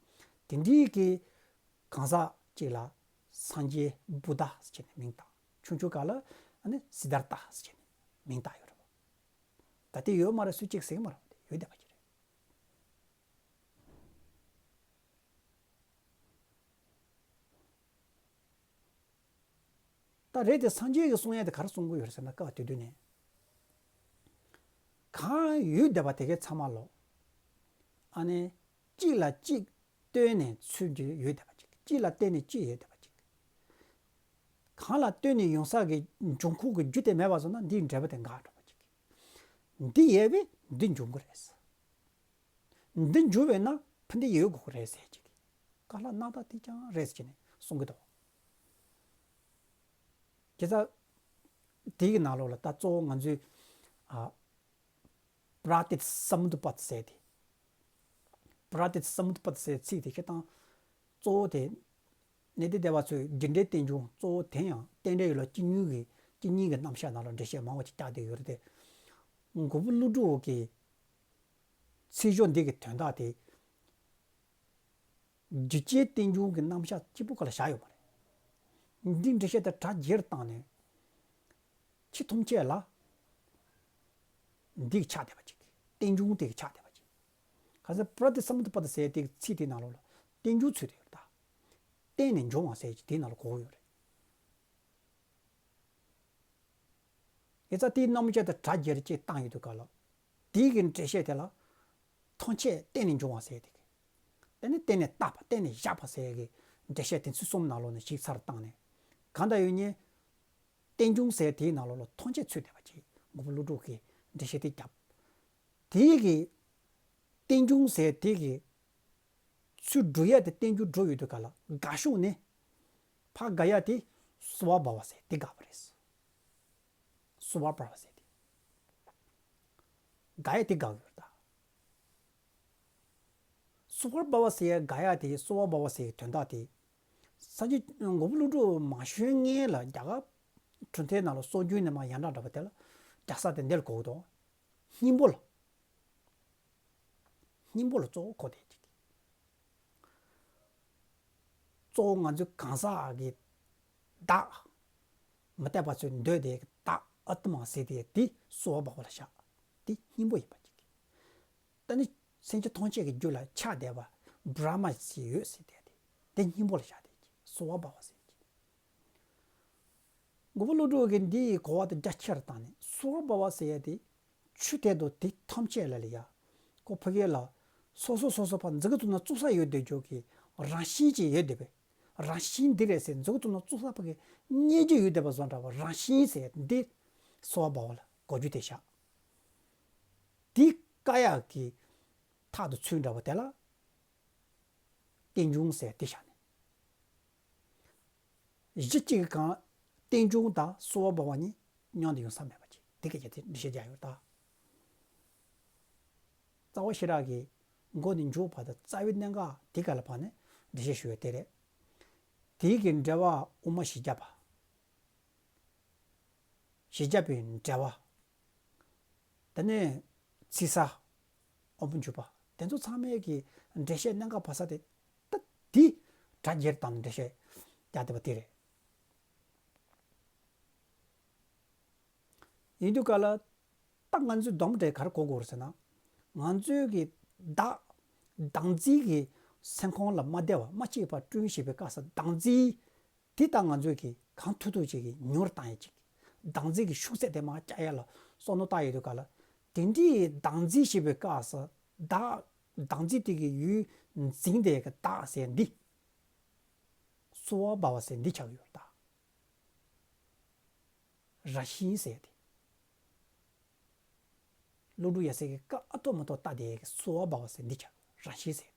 རེད། དེ་འདྲའི་གི་གང་ཟག་ཅིག་ལ་སངས་རྒྱས་བུདྡྷ་ཟེར་ནས་མིང་བཏགས། ཆུང་ཆུང་སྒང་ལ་ཨ་ནི་སིདྡྷཱརྠ་ཟེར་ནས་མིང་བཏགས་ཡོད་རེད་པ། ད་དེ་ཡོད་མ་རེད་སུ་གཅིག་ཟེར་གི་མ་རེད་པ། དེ་ཡོད་བསྡད་པ་ཅིག་རེད། ད་རེད་དེ་སངས་རྒྱས་ཀྱིས་གསུང་ཡ་དེ་ག་རེ་གསུང་གི་ཡོད་རེད་ཟེར་ན་སྐབས་དེ་དུས་ནས་གང་ཡོད་བསྡད་པ་དེ་གའི་ཚང་མ་ལོ། ཨ་ནི་གཅིག་ལ་གཅིག་ལྟོས་ནས་ཚུལ་འདི་ཡོད་བསྡད་པ་ཅིག་གཅིག་ལ་བརྟེན་ནས་གཅིག་ཡོད་བསྡད་པ་ཅིག་གང་ལ་ལྟོས་ནས་ཡོང་ས་གི་འབྱུང་ཁུངས་ཀྱི་རྒྱུ་དེ་མེད་པ་སོང་ན་འདིའི་འབྲས་བུ་དེ་འགག་འགྲོ་བ་ཅིག་འདི་ཡོད་པས་འདི་འབྱུང་གི་རེད། འདི་འབྱུང་བས་ན་ཕན་བདེ་ཡོད་དགོས་ཀྱི་རེད་ཟེར་ཅིག་བཀའ་སློབ་གནང་སྟངས་དེ་ཀྱང་རེད་ཟེར་ནས་གསུང་གི་འདུག་བྱས་ཙང་དེའི་གི་ནང་ལོགས་ལ་ད་གཙོ་བོ་ང་ཚོས་ཨ་པྲ་ཏི་སམུཏ་པད་ཟེར་ཏེ། པྲ་ཏི་སམུཏ་པད་ཟེར་ཚིག་དེ་སྤྱིར་བཏང་གཙོ་བོ་དེ་གནས་བརྟན་སྡེ་པ་ཚོས་རྒྱུ་འབྲས་རྟེན་འབྱུང་གཙོ་བོ་དེ་ཡང་རྟེན་འབྲེལ་ཡོད་ལ་གཅིག་ཉིད་ཀྱི་གཅིག་ཉིད་ཀྱི་རྣམ་གཞག་ནང་ལ་འགྲེལ་བཤད་མང་བ་ཅིག་བརྒྱབ་བསྡད་ཡོད་རེད་དེ། མགོན་པོ་ཀླུ་སྒྲུབ་ཀྱི་ཚིག་སྦྱོར་འདི་གི་དོན་དག་དེ། རྒྱུ་རྐྱེན་རྟེན་འབྱུང་གི་རྣམ་གཞག་གཅིག་པུ་ག་ལ་བཞག་ཡོད་མ་རེད། འདི་འགྲེལ་བཤད་དེ་གྲ་རྒྱས་བཏང་ནས། ཕྱི་ཐམས་ཅད་ལ། འདི་གི་ཆགས་བསྡད་པ་ཅིག་རྟེན་འབྱུང་དེ་གི་ཆགས་བསྡད་པ་ཅིག་ག་ཚོད་པྲ་ཏི་སམུཏ་པད་ཟེར་དེ་གི་ཚིག་དེའི་ནང་ལོགས་ལ་རྟེན་འབྱུང་ཚུད་དེ་ཡོད་རེད་ད། བརྟེན་ནས་འབྱུང་བ་ཟེར་གྱི་དེའི་ནང་ལ་གོ་གི་ཡོད་རེད། ཡིན་ཙང་དེའི་རྣམ་བཤད་དེ་གྲ་རྒྱས་ཅིག་བཏང་ཡོད་དུས་ག་ལ། དེའི་གི་འགྲེལ་བཤད་དེ་ལ། ཐམས་ཅད་བརྟེན་ནས་འབྱུང་བ་ཟེར་དེ་གི། དེ་ནི་བརྟེན་ནས་བཏགས་པ་བརྟེན་ནས་བཞག་པ་ཟེར་གི་འགྲེལ་བཤད་དེ་ཚུལ་གསུམ་ནང་ལོགས་ནས་ཞིབ་ཚགས་བཏང་ནས། གང་ལྟར་ཡོད་ཉེ། རྟེན་འབྱུང་ཟེར་དེའི་ནང་ལོགས་ལ་ཐམས་ཅད་ཚུད་བསྡད་པ་ཅིག་མགོན་པོ་ཀླུ་སྒྲུབ་ཀྱི་འགྲེལ་བཤད་དེ་བརྒྱབ། དེའི་གི། རྟེན་འབྱུང་ཟེར་དེ་གི། ཚུར་སྒྲུབ་ཡ་དེ་རྟེན་འབྱུང་སྒྲུབ་ཡོད་དུས་ག་ལ་དགག་ཕྱོགས་ནི། ཕར་དགག་ཡ་དེ་སུ་བ་བ་བ་ཟེར་དེ་དགག་པ་རེད། སུ་བ་བ་བ་ཟེར་དེ། དགག་ཡ་དེ་དགག་ཡོད་ད། སོ་བ་བྷ་བ་ཟེར་ཡ་དགག་ཡ་དེ། སོ་བ་བྷ་བ་ཟེར་ཡའི་དོན་དག་དེ། ས་སྐྱ་མགོན་པོ་ཀླུ་སྒྲུབ་མ་བྱོན་སྔོན་ལ། རྒྱ་གར་གྲུབ་མཐའི་ནང་ལ་སྲོལ་རྒྱུན་ནས་མར་ཡར་དྲངས་འདྲ་བ་དེ་ལ་རྒྱལ་ས་དེ་འདི་ལ་གོ་གི་འདུག། སྙིང་པོ་ལ། སྙིང་པོ་ལ་གཙོ་བོ་གོ་བསྡད་ཅིག། གཙོ་བོ་ང་ཚོའི་གང་ཟག་གི་བདག། མི་རྟག་པ་ཚོས་འདོད་དེ་བདག་ཨ་ཏི་མ་ཟེར་དེ། དེ་སོ་བ་བྷ་བ་ལ་བཞག། དེ་སྙིང་པོ་ཡིན་པ་ཅིག། ད་ནི་སེམས་ཅན་ཐམས་ཅད་ཀྱི་རྒྱུད་ལ་ཆགས་བསྡད་པ་བྷྲ་མ་ཞིག་ཡོད་ཟེར་དེ། དེ་དེ་སྙིང་པོ་ལ་བཞག་དེ་ཅིག། སོ་བ་བྷ་བ་ཟེར་ཅིག། མགོན་པོ་ཀླུ་སྒྲུབ་ཀྱིས་འདི་ཡི་གོ་བ་དེ་རྒྱ་ཆེར་བཏང་ནས། སོ་བ་བྷ་བ་ཟེར་ཡ་དེ། ཆོས་དེ་དང་དེ་ཐམས་ཅད་ལ་ལ་ཡ། ཁོ་ཕ་གི་ལ། སོ་སོ་སོ་སོ་ཕར་འཛུགས་ཐུབ་ན་བཙུགས་ས་ཡོད་བསྡད་རྒྱུ་གི་རང་བཞིན་ཅིག་ཡོད་བསྡད་པས། རང་བཞིན་འདི་རེད་ཟེར། འཛུགས་ཐུབ་ན་བཙུགས་ས་ཕ་གི་རྙེད་རྒྱུ་ཡོད་བསྡད་པ་བཟོ་འདྲ་བ། རང་བཞིན་ཟེར་འདི་སོ་བ་བྷ་བ་ལ་གོ་རྒྱུ་དེ་བཞག། དེ་བཀག་ཡག་གི་ཐག་ཏུ་ཚུད་འདྲ་བ་དེ་ལ། རྟེན་འབྱུང་ཟེར་དེ་བཞག་ནས། གཞི་གཅིག་གི་སྒང་རྟེན་འབྱུང་དང་སོ་བ་བྷ་བ་གཉིས་མཉམ་དུ་ཡོང་ས་མེད་པ་ཅིག། དེ་སྐད་ཆ་དེ་འགྲེལ་བཤད་རྒྱག་ཡོད་ད། རྩ་བ་ཤེས་རབ་ཀྱི་མགོ་ནས་མཇུག་བར་དུ་རྩ་བའི་གནད་འགག་དེ་ག་ལ་བར་ནས་འགྲེལ་བཤད་ཞུ་ཡོད་དེ་རེད། དེའི་གི་འགྲེལ་པ་དབུ་མ་བཞི་བརྒྱ་པ། བཞི་བརྒྱ་པའི་འགྲེལ་པ། དེ་ནས་ཚིག་གསལ། དབུ་མ་འཇུག་པ། དེ་ཚོ་ཚང་མའི་གི་འགྲེལ་བཤད་གནད་འགག་བབས་ས་དེ། ད་དེ་སྒྲ་རྒྱས་དང་འགྲེལ་བཤད་རྒྱག་བསྡད་པ་དེ་རེད། ཡིན་དུས་ག་ལ། ད་ང་ཚོས་སྡོམ་འདྲ་ག་རེ་གོ་དགོས་རེད་ཟེར་ན། ང་ཚོའི་གི་བདག། བདག་འཛིན་གྱི་སེམས་ཁོང་ལ་མ་བདེ་བ། མ་སྐྱིད་པ་བསྐྲུན་བཞིན་པའི་སྐབས་སུ། བདག་འཛིན་དེ་ད་ང་ཚོས་གི་གང་ཐུབ་ཐུབ་ཅིག་གི་ཉུང་རུ་བཏང་ཡ་ཅིག། བདག་འཛིན་གྱི་ཤུགས་ཚད་དེ་མར་བཅག་ཡ་ལ་བསམ་བློ་བཏང་ཡོད་དུས་ག་ལ། དེ་འདྲའི་བདག་འཛིན་བྱེད་པའི་སྐབས་སུ་བདག། བདག་འཛིན་དེ་གི་ཡུལ་འཛིན་དེ་གི་བདག་ཟེར་འདི། སོ་བ་བྷ་བ་ཟེར་འདི་ཆགས་ཡོད་ད། རང་བཞིན་ཟེར་དེ། ཀླུ་སྒྲུབ་ཡབ་སྲས་ཀྱིས་བཀག་ཐོག་མ་ཐོག་བཏགས་དེ་གི་སོ་བ་བྷ་བ་ཟེར་འདི་ཆགས། རང་བཞིན་ཟེར་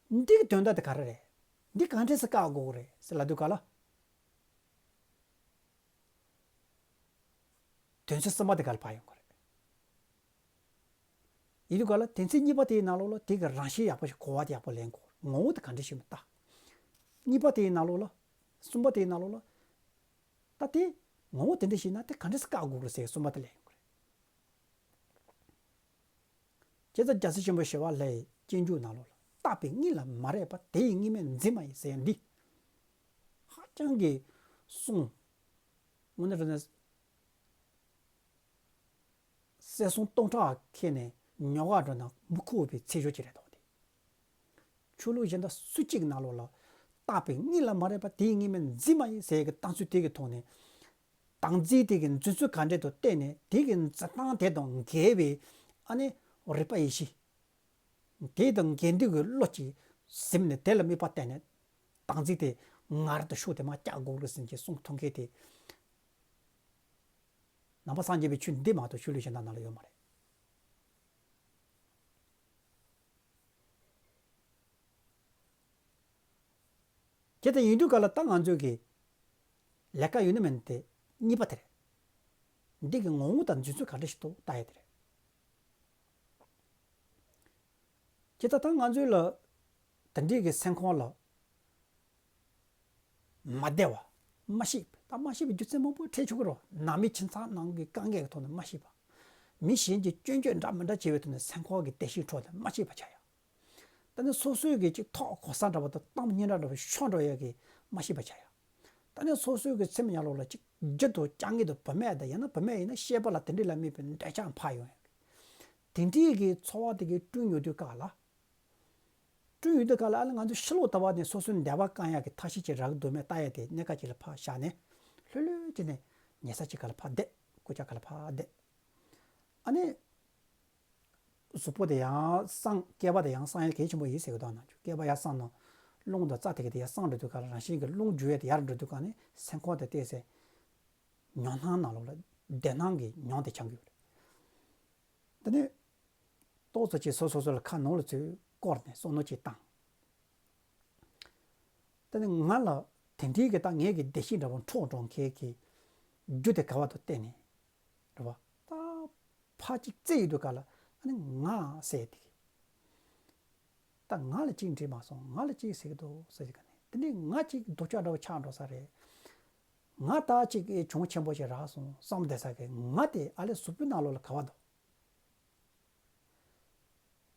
དེ། འདི་གི་དོན་དག་དེ་ག་རེ་རེད། འདི་གང་འདྲས་སེ་བཀག་དགོས་རེད་ཟེར་ལབ་དུས་ག་ལ། དོན་ཚན་གསུམ་པ་དེ་ག་ལ་ཕར་ཡོང་གི་རེད། ཡིན་དུས་ག་ལ་དོན་ཚན་གཉིས་པ་དེའི་ནང་ལོགས་ལ་དེ་གི་རང་བཞིན་ཡག་པོ་ཞིག་གོ་བ་དེ་ཡག་པོ་ལེན་དགོས། ངོ་བོ་དེ་ག་འདྲ་ཞིག་མི་ལྟ། གཉིས་པ་དེའི་ནང་ལོགས་ལ། གསུམ་པ་དེའི་ནང་ལོགས་ལ། ད་དེ་ངོ་བོ་དེ་འདྲ་ཞིག་ན་དེ་ག་འདྲ་སེ་བཀག་དགོས་རེད་ཟེར་གསུམ་པ་དེ་ལེན་དགོས་རེད། བྱས་ཙང་རྒྱལ་སྲས་ཆེན་པོ་ཞི་བ་ལྷའི་སྤྱོད་འཇུག་ནང་ལོགས་ལ། བརྟགས་པས་གཉིས་ལ་མ་རེག་པ། དེ་ཡི་དངོས་མེད་འཛིན་མ་ཡིན་ཟེར་ཡ་འདི། ཧ་ཅང་གི་གསུང་། དངོས་གནས་དྲང་གནས་གསལ་གསུང་སྟོང་ཕྲག་ཁྱེར་ནས་ཉོག་ག་འགྲོ་ན་མི་ཁུག་པའི་ཚིག་སྦྱོར་ཅིག་རེད་དོ། དེ་ཆོས་ལུགས་གཞན་དག་སུ་གཅིག་ནང་ལོགས་ལ། བརྟགས་པས་གཉིས་ལ་མ་རེག་པ། དེ་ཡི་དངོས་མེད་འཛིན་མ་ཡིན་ཟེར་གྱི་གཏམ་ཚུལ་དེ་གི་ཐོག་ནས། བདག་འཛིན་དེ་གི་འཛིན་ཚུལ་ག་འདྲས་དང་བལྟས་ནས། དེ་གི་འཛིན་སྟངས་དེ་དང་འགལ་བའི་ཨ་ནི་རིག་པ་ཡེ་ཤེས། དེ་དང་འགལ་འདུ་གི་བློ་གཅིག་ཟིན་ནས་དེ་ལ་དམིགས་པ་བསྟན་ནས། བདག་འཛིན་དེ་ངར་དུ་ཤུགས་དེ་མར་བཀྱག་དགོས་རེད་ཟེར་གྱི་གསུང་ཐོན་མཁན་དེ། ནང་པ་སངས་རྒྱས་པའི་ཆོས་འདི་མ་གཏོགས་ཆོས་ལུགས་གཞན་དག་ནང་ལ་ཡོད་མ་རེད། དེ་ལྟར་ཡིན་དུས་ག་ལ་ད་ང་ཚོས་ཀྱི་ལས་ཀ་ཡོད་ན་མེད་ན་དེ་གཉིས་པ་དེ་རེད། འདི་གི་ངོ་བོ་དང་འཛིན་ཚུལ་ག་འདྲ་ཞིག་འདུག་ལྟ་ཡ་དེ་རེད། དེ་ལྟར་ད་ང་ཚོའི་ལ་དེ་འདྲའི་གི་སེམས་ཁོང་ལ་མ་བདེ་བ། མ་སྐྱིད་པ། ད་མ་སྐྱིད་པའི་རྒྱུ་མཚན་མང་པོ་འཕྲད་ཆོག་གི་རེད། ནང་མི་ཁྱིམ་ཚང་ནང་གི་དཀའ་ངལ་གྱི་ཐོག་ནས་མ་སྐྱིད་པ། མི་གཞན་གྱི་སྐྱོན་བརྗོད་འདྲ་མི་འདྲ་བྱས་པའི་ཐོག་ནས་སེམས་ཁོང་གི་བདེ་སྐྱིད་འཕྲོག་ནས་མ་སྐྱིད་པ་ཆགས་ཡ། ད་ནི་སོ་སོའི་གི་ཅིག་ཐོག་གོ་ས་འདྲ་བ་དང་གཏམ་སྙན་གྲགས་འདྲ་བ་ཤོར་འགྲོ་ཡ་གི་མ་སྐྱིད་པ་ཆགས་ཡ། ད་ནི་སོ་སོའི་གི་སེམས་ཉག་ལོག་ལ་ཅིག་རྒྱུ་དང་རྐྱང་ངེས་དང་བུད་མེད་དང་ཡང་ན་བུད་མེད་ཡིན་ན་སྐྱེས་པ་ལ་དེ་འདྲ་ལ་དམིགས་པའི་འདོད་ཆགས་འཕར་ཡོང་ཡ་གི། དེ་འདྲའི་གི་ཚོར་བ་དེ་གི་བསྐྲུན་ཡོང་དུས་ག་ལ། བསྐྲུན་ཡོང་དུས་ག་ལ་ཨ་ལ་ང་ཚོ་ཕྱི་ལོགས་ལྟ་བ་ནས་སོ་སོའི་འདོད་པ་བསྐང་ཡག་གི་ཐབས་ཤེས་ཅིག་རག་གི་འདུག་མེད་ལྟ་ཡ་དེ་གནད་འགག་ཅིག་ལ་ཕར་བཞག་ནས། ལྷོད་ལྷོད་ཅིག་ནས་ཉལ་ས་ཅིག་ག་ལ་ཕར་བསྡད། སྐུ་ཅག་ག་ལ་ཕར་བསྡད། ཨ་ནི། གཟུགས་པོ་དེ་ཡང་སངས། སྐྱེ་བ་དེ་ཡང་སངས་ཡ་གལ་ཆེན་པོ་ཡིན་ཟེར་གི་འདུག་ན། སྐྱེ་བ་ཡར་སངས་ན་རླུང་དང་རྩ་དེ་གི་དེ་ཡར་སངས་འགྲོ་དུས་ག་ལ་རང་བཞིན་གྱི་རླུང་རྒྱུ་ཡས་དེ་ཡར་འགྲོ་དུས་ག་ནས་སེམས་ཁོང་དེ་བལྟས་ཚེ་མྱོང་སྣང་ནང་ལོགས་ལ་བདེ་སྣང་གི་མྱོང་དེ་འཆར་གི་ཡོད་རེད། དེ་ནས་ཏོག་ཙམ་ཅིག་སོ་སོ་སོ་ལ་ཁ་ནང་ལ་ཚུར་བསྐོར་ནས་བསམ་བློ་ཅིག་བཏང་། དེ་ནས་ང་ལ་དེ་འདྲའི་གི་ད་ངའི་གི་བདེ་སྐྱིད་འདྲ་བོ་འཕྲོག་འགྲོ་མཁན་གྱི་རྒྱུ་དེ་ག་བ་དང་བལྟས་ནས། རེད་བ། ད་ཕར་ཅིག་བཙལ་ཡོང་དུས་ག་ལ། ནི་ང་ཟེར་དེ། ད་ང་ལ་གཅིག་འདྲིས་མ་སོང་། ང་ལ་གཅིག་ཟེར་གི་འདུག་ཟེར་གི་ནི། དེ་ནི་ང་གཅིག་སྡུག་ཅག་འདྲ་བོ་ཆགས་འགྲོ་ས་རེད། ང་ད་གཅིག་གྱོང་ཆེན་པོ་ཞིག་རག་སོང་བསམ་བསྡད་ས་གི་ང་དེ་ཨ་ལས་གཟུགས་པོའི་ནང་ལོགས་ལ་ག་བ་འདུག་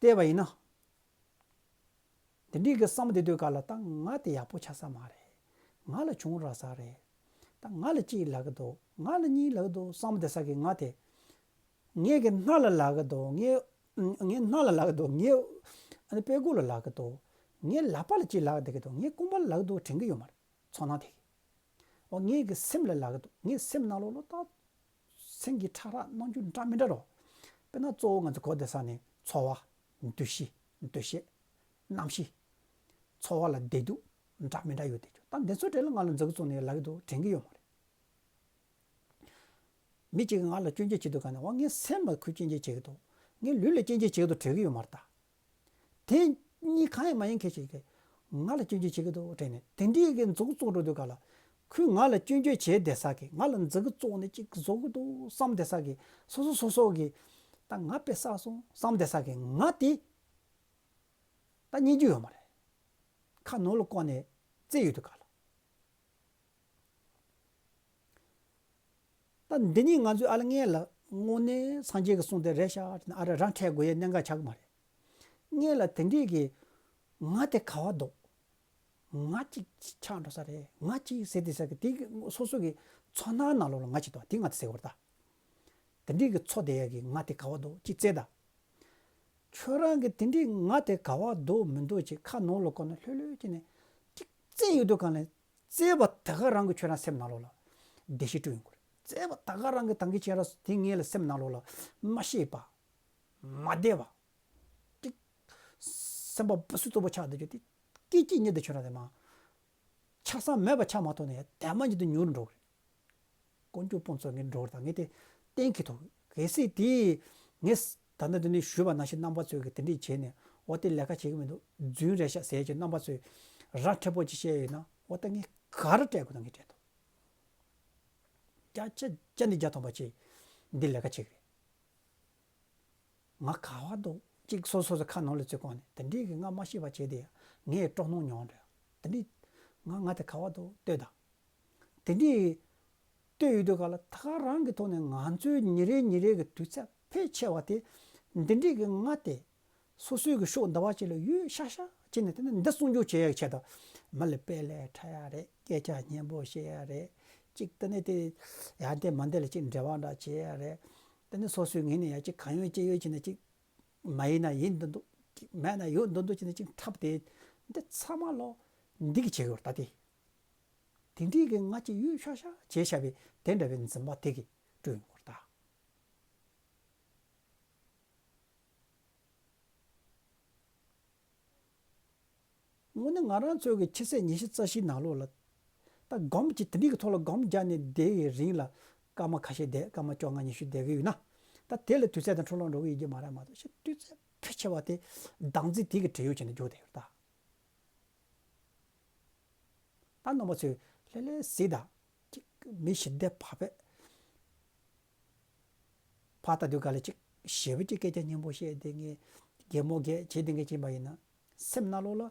བལྟས་པ་ཡིན་ན། དེ་འདྲའི་གི་བསམ་བསྡད་དུས་ག་ལ་ད་ང་དེ་ཡག་པོ་ཆགས་ས་མ་རེད། ང་ལ་གྱོང་རག་ས་རེད། ད་ང་ལ་གཅིག་ལབ་གི་འདུག་ང་ལ་གཉིས་ལབ་གི་འདུག་བསམ་བསྡད་ས་གི་ང་དེ། ངའི་གི་སྣ་ལ་ལབ་གི་འདུག་ངའི་ངའི་སྣ་ལ་ལབ་གི་འདུག་ངའི་ཨ་ནི་པད་ཁུག་ལ་ལབ་གི་འདུག་ངའི་ལག་པ་ལ་གཅིག་ལབ་བསྡད་གི་འདུག་ངའི་རྐང་པ་ལ་ལབ་གི་འདུག་དྲན་གི་ཡོད་མ་རེད། ཚོར་སྣང་དེ་གི། འོ་ངའི་གི་སེམས་ལ་ལབ་གི་འདུག་ངའི་སེམས་ནང་ལོགས་ལ་ད། སེམས་ཀྱི་ཕྲ་རགས་རྣམ་འགྱུར་འདྲ་མི་འདྲ་རོ། དཔེར་ན་གཙོ་བོ་ང་ཚོ་གོ་བདེ་ས་ནས་ཚོར་བ། འདུ་ཤེས། འདུ་ཤེས། རྣམ་ཤེས། ཚོར་བ་ལ་བདེ་སྡུག་འདྲ་མི་འདྲ་ཡོད་དེ་ཆོ། ད་འདི་ཚོ་གྲས་ལ་ང་ལ་མཛུབ་གུ་བཙུགས་ནས་ལབ་གི་འདུག་དྲན་གི་ཡོད་མ་རེད། མི་གཅིག་གིས་ང་ལ་སྐྱོན་བརྗོད་བྱེད་དུས་ག་ནས་འོ་ངའི་སེམས་ལ་ཁོས་སྐྱོན་བརྗོད་བྱེད་གི་འདུག་ངའི་ལུས་ལ་སྐྱོན་བརྗོད་བྱེད་གི་འདུག་དྲན་གི་ཡོད་མ་རེད་ད། དེ་གཉིས་གང་ཡང་མ་ཡིན་མཁན་ཞིག་གིས་ང་ལ་སྐྱོན་བརྗོད་བྱེད་ཀྱི་འདུག་དྲན་ནས་དེ་འདྲའི་གི་མཛུབ་གུ་བཙུགས་འགྲོ་དུས་ག་ལ། ཁོས་ང་ལ་སྐྱོན་བརྗོད་བྱས་བསྡད་ས་གི་ང་ལ་མཛུབ་གུ་བཙུགས་ནས་ཅིག་བཟོ་གི་འདུག་བསམ་བསྡད་ས་གི་སོ་སོ་སོ་སོ་གི་ད་ང་དཔེ་བསགས་སོང་བསམ་བསྡད་ས་གི་ང་དེ་ད་རྙེད་རྒྱུ་ཡོད་མ་རེད། ཁ་ནང་ལ་བསྐོར་ནས་བཙལ་ཡོད་དུས་ག་ལ། ད་འདི་ནི་ང་ཚོའི་ཨ་ལ་ངས་ལ་དངོས་གནས་སངས་རྒྱས་ཀྱིས་གསུངས་ཏེ་རེད་ཤག་ཅེས་ནས་ཨ་ར་རང་འཕྲད་དགོས་ཡའི་གནད་འགག་ཆགས་ཀྱི་མ་རེད། ངས་ལ་དེ་འདྲས་ཀྱི་ང་དེ་ག་བ་འདུག་ང་གཅིག་ཆགས་འགྲོ་ས་རེད། ང་གཅིག་ཟེར་དེ་ས་གི་དེ་གི་སོ་སོ་གི་ཚོར་སྣང་ནང་ལོགས་ལ་ང་གཅིག་འདུག་དེ་ང་དེ་ཟེར་བར་ད། དེ་འདྲས་ཀྱི་ཚོར་བསྡད་ཡ་གི་ང་དེ་ག་བ་འདུག་ཅིག་བཙལ་ད། ཁྱོད་རང་གི་དེ་འདྲས་ང་དེ་ག་བ་འདུག་མི་འདུག་ཅིག་ཁ་ནང་ལ་བསྐོར་ནས་ལྷོད་ལྷོད་ཅིག་ནས་ཅིག་བཙལ་ཡོད་དུས་གང་ལ། བཙལ་བ་ད་ག་རང་གི་ཁྱོད་རང་སེམས་ནང་ལོགས་ལ་བདེ་སྐྱིད་སྤྲོད་ཡོང་གི་རེད། བཙལ་བ་ད་ག་རང་གི་ད་གིན་ཁྱེད་རང་དེ་ངའི་ལ་སེམས་ནང་ལོགས་ལ་མ་ཤེས་པ། མ་བདེ་བ། ཅིག་སེམས་པ་སྦུ་སུ་ཙོག་པོ་ཆགས་བསྡད་རྒྱུ་དེ་སྐད་ཅིག་ཉིད་དུ་ཁྱོད་རང་དེ་མ། ཆགས་ས་མེད་པ་ཆགས་མ་ཐུབ་ནས་དེ་མ་ཉིད་དུ་ཉུང་རུ་འགྲོ་གི་རེད། དཀོན་མཆོག་དཔོན་ཚོ་ངས་འགྲོ་བར་དང་ངས་དེ་གཏན་འཁེལ་ཐུབ། གལ་སྲིད་དེ་ངས་ད་ལྟ་འདི་ནས་ཞུས་པ་ནང་བཞིན་རྣམ་པ་ཚོས་ཀྱི་དེ་འདྲས་བྱས་ནས་འོ་དེ་ལས་ཀ་བྱེད་ཀྱི་མི་འདུག་རྫུན་རེད་ཤག་ཟེར་གྱི་རྣམ་པ་ཚོས་ར་འཕྲད་པོ་ཅིག་བཤད་ཡོད་ན་འོ་ད་ངས་ག་རེ་སྤྲད་དགོས་ན་ངས་སྤྲད་ཐུབ། བརྒྱ་ཆ་བརྒྱ་ནས་བརྒྱ་ཐམ་པ་ཅིག་འདི་ལས་ཀ་བྱེད་ཀྱི་རེད། ང་ག་བ་འདུག་ཅིག་སོ་སོ་སོ་ཁ་ནང་ལ་ཚུད་གོང་ནས་དེ་འདྲའི་གི་ང་མ་ཤེས་པ་བྱས་ཏེ་ངས་སྤྲོ་སྣང་མྱོང་འདྲ། དེ་འདྲའི་ང་ང་དེ་ག་བ་འདུག་ལྟོས་དང་། དེ་འདྲའི་ལྟོས་ཡོད་དུས་ག་ལ་ད་ག་རང་གི་ཐོག་ནས་ང་ཚོའི་ཉིན་རེ་ཉིན་རེ་གི་དུས་ཚོད་ཕལ་ཆེ་བ་དེ་འདི་འདྲའི་གི་ང་དེ་སོ་སོའི་གི་ཕྱོགས་འདི་བ་ཅིག་ལ་ཡོད་ཤག་ཤག་བྱས་ནས་དེ་ནས་འདི་སྲུང་སྐྱོབ་བྱེད་ཡག་ཆེད་དུ་མི་ལ་དཔེ་ལས་འཁྲབ་ཡག་རེད། སྐད་ཆ་སྙན་པོ་བཤད་ཡག་རེད། ཅིག་དེ་ནས་དེ་ཡ་འདི་མ་འདི་ལ་ཅིག་འབྲེལ་བ་འདྲ་བྱེད་ཡག་རེད། དེ་ནས་སོ་སོའི་ངོས་ནས་ཡ་ཅིག་གང་ཡོད་ཅི་ཡོད་བྱས་ནས་ཅིག་མ་ཡིན་ན་ཡིན་འདུག་འདུག་མེད་ན་ཡོད་འདུག་འདུག་བྱས་ནས་ཅིག་འཁྲབ་སྟེ་འདི་ཚང་མ་ལོ་འདི་གི་བྱེད་དགོས་ད་དེ། དེ་འདྲའི་གི་ང་ཅིག་ཡོད་ཤག་ཤག་བྱས་བཞག་པའི་དེ་འདྲ་བའི་འཛིན་པ་དེ་གི་སྤྲོད་ཡོང་དགོས་ད། དངོས་གནས་ང་རང་ཚོའི་གི་ཕྱི་ཚེས་ཉི་ཤུ་རྩ་བཞིའི་ནང་ལོགས་ལ་ད་སྒོམ་གྱི་དེ་འདྲའི་གི་ཐོག་ལ་སྒོམ་རྒྱག་ནས་བསྡད་ཡི་རིང་ལ་སྐར་མ་ཁ་ཤས་བསྡད་སྐར་མ་བཅོ་ལྔ་ཉི་ཤུ་བསྡད་གི་ཡོད་ན་ད་དེ་ལ་དུས་ཚོད་དང་འཕྲོ་བརླག་འགྲོ་གི་ཡོད་ཀྱི་མ་རེད་མ་གཏོགས་ཤི་དུས་ཚོད་ཕལ་ཆེ་བ་དེ་བདག་འཛིན་དེ་གི་བྲེལ་ཡོད་བྱས་ནས་འཇོག་བསྡད་ཡོད་ད། ད་རྣམ་པ་ཚོས་ལྷོད་ལྷོད་གཟིགས་དང་། ཅིག་མི་ཞི་བདེ་བག་ཕེབས། ཕར་ལྟ་དུས་ག་ལ་ཅིག་ཞེ་པོ་ཅིག་སྐད་ཆ་སྙན་པོ་བཤད་བསྡད་མཁན་གད་མོ་བགད་བྱེད་བསྡད་མཁན་ཅིག་ཡིན་པ་ཡིན་ན་སེམས་ནང་ལོགས་ལ་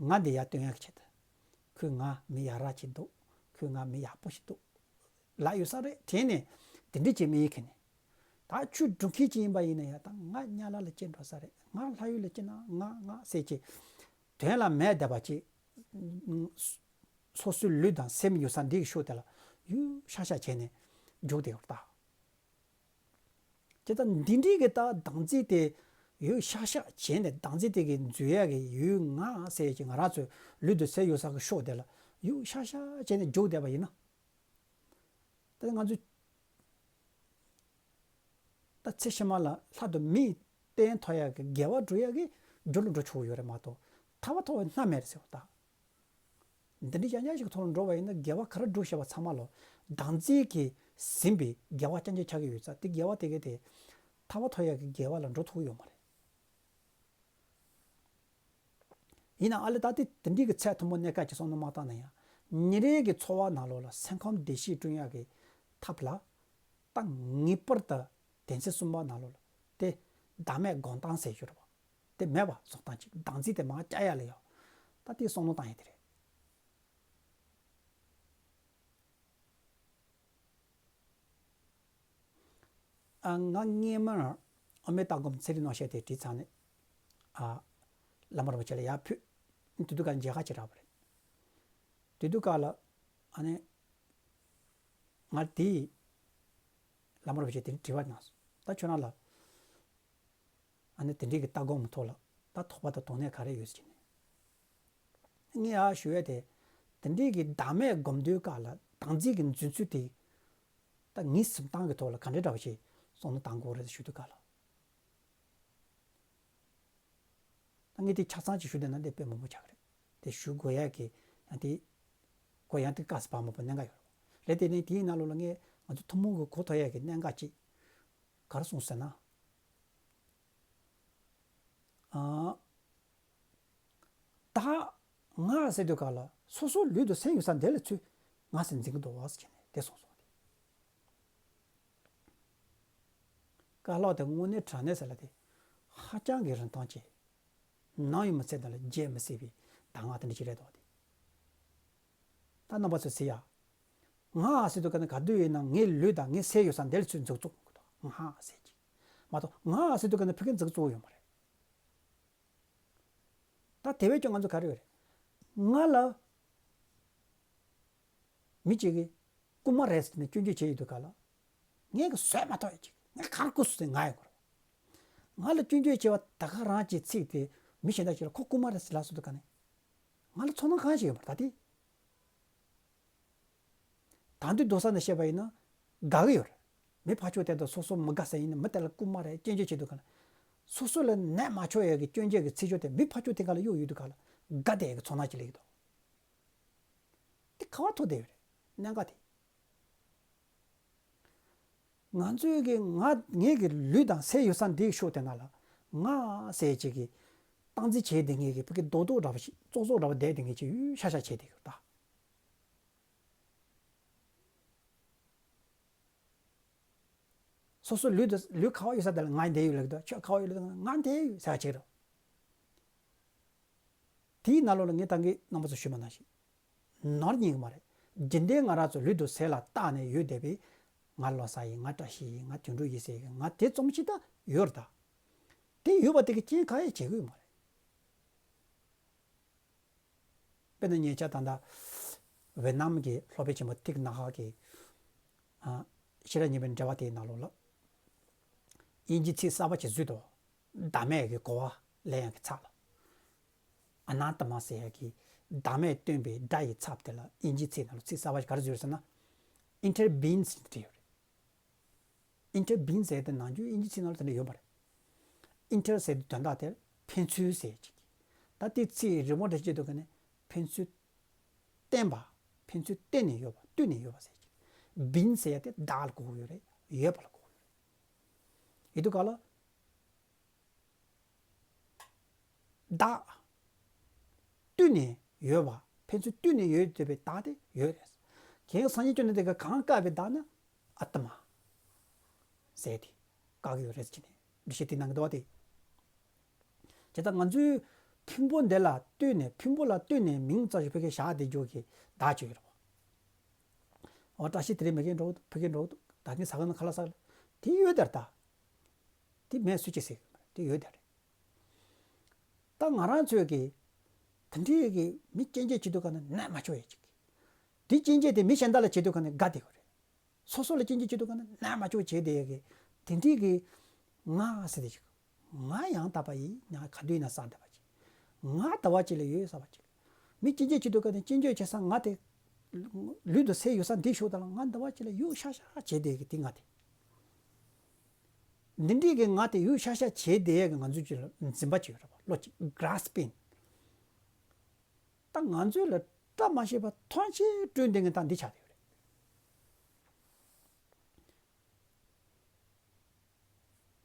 ང་འདི་ཡར་སྟོན་ཡག་གི་ཆེད་དུ་ཁོས་ང་མི་ཡ་རབས་ཅིག་འདུག་ཁོས་ང་མི་ཡག་པོ་ཞིག་འདུག་ལབ་ཡོད་ས་རེད་དྲན་ནས་དེ་འདྲ་བྱེད་མི་ཡིན་མཁན་ནི། ད་ཁྱོད་སྒྲུབ་མཁན་ཅིག་ཡིན་པ་ཡིན་ན་ཡང་ད་ང་དམྱལ་བ་ལ་སྐྱེ་འགྲོ་ས་རེད། ང་ལྷ་ཡུལ་ལ་སྐྱེ་ན་ང་ང་ཟེར་གྱི་དོན་ལ་མེད་བསྡད་པ་ཅིག་སོ་སོའི་ལུས་དང་སེམས་ཡོད་ས་འདི་གི་ཕྱོགས་དེ་ལ་ཡུད་ཤག་ཤག་བྱས་ནས་འཇུག་བསྡད་ཡོད་ད། དེ་ལྟར་འདི་འདྲའི་གི་ད་བདག་འཛིན་དེ་ཡུད་ཤག་ཤག་བྱས་ནས་བདག་འཛིན་དེ་གི་འཛུལ་ཡག་གི་ཡུལ་ང་ཟེར་གྱི་ང་རང་ཚོའི་ལུས་དང་སེམས་ཡོད་ས་གི་ཕྱོགས་དེ་ལ་ཡུད་ཤག་ཤག་བྱས་ནས་འཇུག་བསྡད་པ་ཡིན་ན། ད་ང་ཚོས་ད་ཚེ་ཕྱི་མ་ལ་ལྷ་དང་མིའི་རྟེན་ཐོབ་ཡག་གི་དགེ་བ་སྒྲུབ་ཡག་གི་རྒྱུ་ལ་འགྲོ་ཆོག་གི་ཡོད་རེད་མ་གཏོགས་ཐར་པ་ཐོབ་པའི་སྣ་མེད་རེད་ཟེར་བ་ད། འདི་འདྲའི་ཡང་ཡང་ཞིག་ཐོག་ལ་འགྲོ་བ་ཡིན་ན་དགེ་བ་ག་རེ་སྒྲུབ་བྱས་པ་ཚང་མ་ལོ་བདག་འཛིན་གྱིས་ཟིན་པའི་དགེ་བ་རྐྱང་རྐྱང་ཆགས་ཀྱི་ཡོད་ཙང་དེ་དགེ་བ་དེ་གས་དེ་ཐར་པ་ཐོབ་ཡག་གི་དགེ་བ་ལ་འགྲོ་ཐུབ་ཀྱི་ཡོད་མ་རེད། ཡིན་ནའང་ཨ་ལེ་ད་ལྟའི་དེ་འདྲའི་གི་ཚད་མཐོན་པོ་གནས་སྐབས་ཀྱི་བསམ་བློ་མ་བཏང་ན་ཡང་ཉིན་རེ་གི་འཚོ་བ་ནང་ལོགས་ལ་སེམས་ཁམས་བདེ་སྐྱིད་བསྐྲུན་ཡག་གི་ཐབས་ལ་ད་ངེས་པར་དུ་དོན་ཚན་གསུམ་པ་ནང་ལོགས་ལ་དེ་ བདག་མེད་སྒོམ་སྟངས་ཟེར་རྒྱུ་རེད་པ། དེ་མེད་པ་བཟོ་སྟངས་ཅིག་བདག་འཛིན་དེ་མར་བཅག་ཡ་ལ་ཡོད། ད་དེ་བསམ་བློ་བཏང་ཡ་དེ་རེད། ཨ། ང་སྔས་མ་ཨ་མེ་ལྟ་སྒོམ་ཚེ་རིང་རྣམ་བཤད་དེ་བྲིས་ཚར་ནས། ཨ། བླ་མ་རིན་པོ་ཆེ་ལ་ཡར་ཕུལ། དེ་དུས་ཀ་མཇལ་ཁ་ཅིག་རག་པ་རེད། དེ་དུས་ཀ་ལ་ཨ་ནི་ང་དེ་བླ་མ་རིན་པོ་ཆེ་དེ་ནས་དྲི་བ་གནང་སོང་། ད་ཁྱོད་རང་ལ་ཨ་ནི་དེ་འདྲའི་གི་ལྟ་སྒོམ་ཐོག་ལ་ད་དོགས་པ་དང་དོགས་གནད་ག་རེ་ཡོད་ཟེར་ནས། ངས་ཨ་ཞུ་ཡས་དེ། དེ་འདྲའི་གི་བདག་མེད་སྒོམ་དུས་སྐབས་ལ་བདག་འཛིན་གྱི་འཛིན་ཚུལ་དེ། ད་ངའི་སེམས་སྟངས་ཀྱི་ཐོག་ལ་ག་འདྲའི་འདྲ་བ་ཞིག་བསམ་བློ་བཏང་དགོས་རེད་ཞུ་དུས་སྐབས་ལ། ད་ངས་དེ་ཆ་ཚང་ཅིག་ཞུ་བསྡད་ན་འདི་དཔེ་མང་པོ་ཆགས་ཀྱི་རེད། དེ་ཞུ་དགོས་ཡས་ཀྱི་ཡང་དེ་གོ་ཡང་དེ་དཀའ་ས་བ་མང་པོ་གནད་འགག་ཡོད་རེད། དེ་ནས་དེའི་ནང་ལོགས་ལ་ངས་ང་ཚོ་ཐུན་མོང་གི་གོ་ཐོས་ཡས་ཀྱི་གནད་འགག་ཅིག་ག་རེ་གསུངས་ཟེར་ན། ཨ། བདག་ང་ཟེར་དུས་སྐབས་ལ་སོ་སོ་ལུས་དང་སེམས་ཡོད་ས་འདི་ལ་ཚུར་ང་ཟེར་འཛིན་གྱི་འདུག་ཟེར་ནས་དེ་གསུངས་སོང་། བཀའ་སློབ་དེ་དངོས་གནས་དྲང་གནས་ཟེར་ལ་དེ་ཧ་ཅང་གི་རིན་ཐང་ཆེ། ནམ་ཡང་མི་ཚེ་འདི་ལ་བརྗེད་མི་སྲིད་པའི་གདམས་ངག་དེ་འདྲ་ཅིག་རེད་དོ། དེ་ད་རྣམ་པ་ཚོས་གཟིགས་ཡ། ང་ཟེར་དུས་ཀ་ནི་ག་དུས་ཡིན་ན་ངའི་ལུས་དང་ངའི་སེམས་ཡོད་ས་འདིར་ཚུར་འཛུགས་བཙུགས་དགོས་དོ། ང་ཟེར་གྱི་མ་གཏོགས་ང་ཟེར་དུས་ཀ་ནི་ཕ་གི་འཛུགས་བཙུགས་ཡོད་མ་རེད། ད་དེ་བས་ཀྱང་ང་ཚོ་ག་རེ་ཡོད་རེད། ང་ལ་མི་གཅིག་གིས་རྐུན་མ་རེད་ཟེར་ནས་སྐྱོན་བརྗོད་བྱས་ཡོད་དུས་སྐབས་ལ། ངས་གི་བཟོས་མ་ཐུབ་ཡ་ཅིག་ངས་ག་རེ་རྐུ་སོང་ཟེར་ང་ཡོང་གི་རེད། ང་ལ་སྐྱོན་བརྗོད་བྱས་པ་ད་ག་རང་གི་ཚིག་དེ་མི་གཞན་དག་ཅིག་ལ་ཁོ་རྐུན་མ་རེད་ཟེར་ལབ་སོང་དུས་ཀ་ནས། ང་ལ་ཚོར་སྣང་གང་ཞིག་ཡོད་པ་རེད་ད་དེ། དང་དུས་རྡོག་ས་ནས་བཤད་པ་ཡིན་ན་དགའ་གི་ཡོད་རེད། མི་ཕར་ཕྱོགས་དེ་དང་སོ་སོ་མི་དགའ་ས་ཡིན་ན་མི་དེ་ལ་རྐུན་མ་རེད་སྐྱོན་བརྗོད་བྱེད་དུས་ཀ་ལ། སོ་སོ་ལ་ནད་མ་ཆོག་ཡས་ཀྱི་སྐྱོན་བརྗོད་ཀྱི་ཚིག་སྦྱོར་དེ་མི་ཕར་ཕྱོགས་དེ་ག་ལ་གཡུག་ཡོད་དུས་ཀ་ལ་དགའ་བསྡད་ཡས་ཀྱི་ཚོར་སྣང་ཅིག་སླེབས་ཀྱི་འདུག་དེ་ག་བ་ཐུག་བསྡད་ཡོད་རེད་གནད་འགག་དེ། ང་ཚོའི་གི་ང་ངེད་ཀྱི་ལུས་དང་སེམས་ཡོད་ས་འདིའི་ཕྱོགས་དེ་ན་ལ་ང་ཟེར་ཅིག་གི་སྟངས་འཛིན་བྱས་བསྡད་མཁན་གྱི་ཕ་གི་རྡོག་རྡོག་འདྲ་བ་ཞིག་ཙོག་ཙོག་འདྲ་བ་བསྡད་བསྡད་མཁན་ཅིག་ཡུལ་ཤ་ཤ་བྱས་བསྡད་ཡོད་ད། སོ་སོ་ལུས་དང་ལུས་ག་བ་ཡོད་ས་དེ་ལ་ང་འདི་ཡོད་ལབ་ཀྱི་འདུག་ཁྱོད་ག་བ་ཡོད་ལབ་ང་འདི་ཡོད་ཟེར་བ་ཅིག་རེད། དེའི་ནང་ལོགས་ལ་ངས་ད་གིན་རྣམ་པ་ཚོ་ཞུས་པ་ནང་བཞིན། ནོར་རྙེད་ཀྱི་མ་རེད། རྒྱུན་ལྡན་ང་རང་ཚོ་ལུས་དང་སེམས་ལ་བརྟགས་ནས་ཡོད་བསྡད་པའི་ང་བློ་གསལ་ཡིན། ང་བཀྲ་ཤིས་ཡིན། ང་དོན་གྲུབ་ཡིན་ཟེར་གི་ང་དེ་ཙམ་ཞིག་ད་ཡོད་རེད་ད། དེ་ཡོད་པ་དེ་གི་རྐྱེན་གང་ཡང་བྱེད་ཀྱི་ཡོད་མ་རེད། དཔེར་ན་ཉེ་ཆར་ད་ལྟ་ཝེ་ནམ་གྱི་སློབ་དཔོན་ཆེན་མོ་ཐིག་ནག་ཧ་གི་ཨ་ཤེས་རབ་སྙིང་པོའི་འགྲེལ་པ་དེའི་ནང་ལོགས་ལ་དབྱིན་ཇིའི་ཚིག་གསར་པ་ཅིག་བཟོས་འདུག་བདག་མེད་ཀྱི་གོ་བ་ལེན་ཡག་གི་ཚབ་ལ། ཨ་ན་ཏ་མ་ཟེར་ཡག་གི་བདག་མེད་སྟོན་པའི་སྒྲ་ཡི་ཚབ་དེ་ལ་དབྱིན་ཇིའི་ཚིག་ནང་ལ་ཚིག་གསར་པ་ཞིག་ག་རེ་བཟོས་ཡོད་ཟེར་ན། interbeing ཟེར་བྲིས་ཡོད་རེད། interbeing ཟེར་དེ་ནང་རྒྱུན་དབྱིན་ཇིའི་ཚིག་ནང་ལ་དེ་འདྲ་ཡོད་མ་རེད། inter ཟེར་དེ་དོན་དག་དེར་ཕན་ཚུན་ཟེར་ཅིག་ད་དེ་ཚིག་རི་མོ་འདྲ་ཅིག་འདུག་ག་ནས་ཕན་ཚུན་བརྟེན་པ། ཕན་ཚུན་བརྟེན་ནས་ཡོད་པ་བསྟུན་ནས་ཡོད་པ་ཟེར་ཅིག being ཟེར་ཡ་དེ་བདག་ལ་གོ་གི་ཡོད་རེད། ཡོད་པ་ལ་གོ་གི་ཡོད་རེད། ཡིན་དུས་ག་ལ། བདག་བསྟུན་ནས་ཡོད་པ། ཕན་ཚུན་བསྟུན་ནས་ཡོད་བསྡད་པའི་བདག་དེ་ཡོད་རེད། གང་སངས་རྒྱས་བཅོམ་ལྡན་འདས་ཀྱིས་གང་བཀག་པའི་བདག་ནི་ཨ་ཏི་མ་ཟེར་ཏེ་བཀག་གི་ཡོད་རེད་ཟེར་ནས་འགྲེལ་བཤད་དེ་གནང་གི་འདུག་བ་དེ། བྱས་ཙང་ང་ཚོས་ཕུང་པོ་འདི་ལ་ལྟོས་ནས་ཕུང་པོ་ལ་ལྟོས་ནས་མིང་ཙམ་ཞིག་ཕ་གིར་བཞག་བསྡད་རྒྱུ་གི་བདག་ཅིག་ཡོད་རེད་བ། འོ་བཀྲ་ཤིས་དེ་རིང་མ་གིར་འགྲོ་ཕ་གིར་འགྲོ་ད་གིན་ཟ་ཁང་ནང་ཁ་ལག་ཟ་དེ་ཡོད་དེ་རེད་ད། དེ་མེད་སུ་གཅིག་ཟེར་གི་མ་རེད། དེ་ཡོད་དེ་རེད། ད་ང་རང་ཚོས་ཀྱི་དེ་འདྲའི་གི་མི་སྐྱོན་བརྗོད་བྱེད་དུས་ག་ནས་ནད་མ་ཆོག་ཡས་ཅིག་དེ་སྐྱོན་བརྗོད་དེ་མི་གཞན་དག་ལ་བྱེད་དུས་ག་ནས་དགའ་བསྡད་ཡོད་རེད། སོ་སོ་ལ་སྐྱོན་བརྗོད་བྱེད་དུས་ག་ནས་ནད་མ་ཆོག་བྱས་བསྡད་ཡས་གི་དེ་འདྲའི་གི་ང་ཟེར་དེ་ཅིག་ང་ཡང་དག་པ་ཡིན། ང་ག་དུས་ཡིན་ན་བསམ་བསྡད་པ་ཅིག་ང་ཟླ་བ་གཅིག་ལ་ཡོད་བསམ་པ་ཅིག་མི་སྐྱོན་བརྗོད་བྱེད་དུས་ག་ནས་སྐྱོན་བརྗོད་བྱེད་ས་ང་དེ་ལུས་དང་སེམས་ཡོད་ས་འདི་ཤོག་ད་ལ་ང་ཟླ་བ་གཅིག་ལ་ཡོད་ཤག་ཤག་བྱས་བསྡད་ཡས་གི་དེ་ང་དེ། འདི་འདྲའི་གི་ང་དེ་ཡོད་ཤག་ཤག་བྱས་བསྡད་ཡས་གི་ང་ཚོའི་ཅིག་ལ་འཛིན་པ་ཅིག་ཡོད་རེད་བ། བློ་ཅིག་grasping ད་ང་ཚོའི་ལ་བཀྲ་མ་ཤིས་པ་ཐམས་ཅད་བསྐྲུན་བསྡད་མཁན་ད་འདི་ཆགས་བསྡད་ཡོད་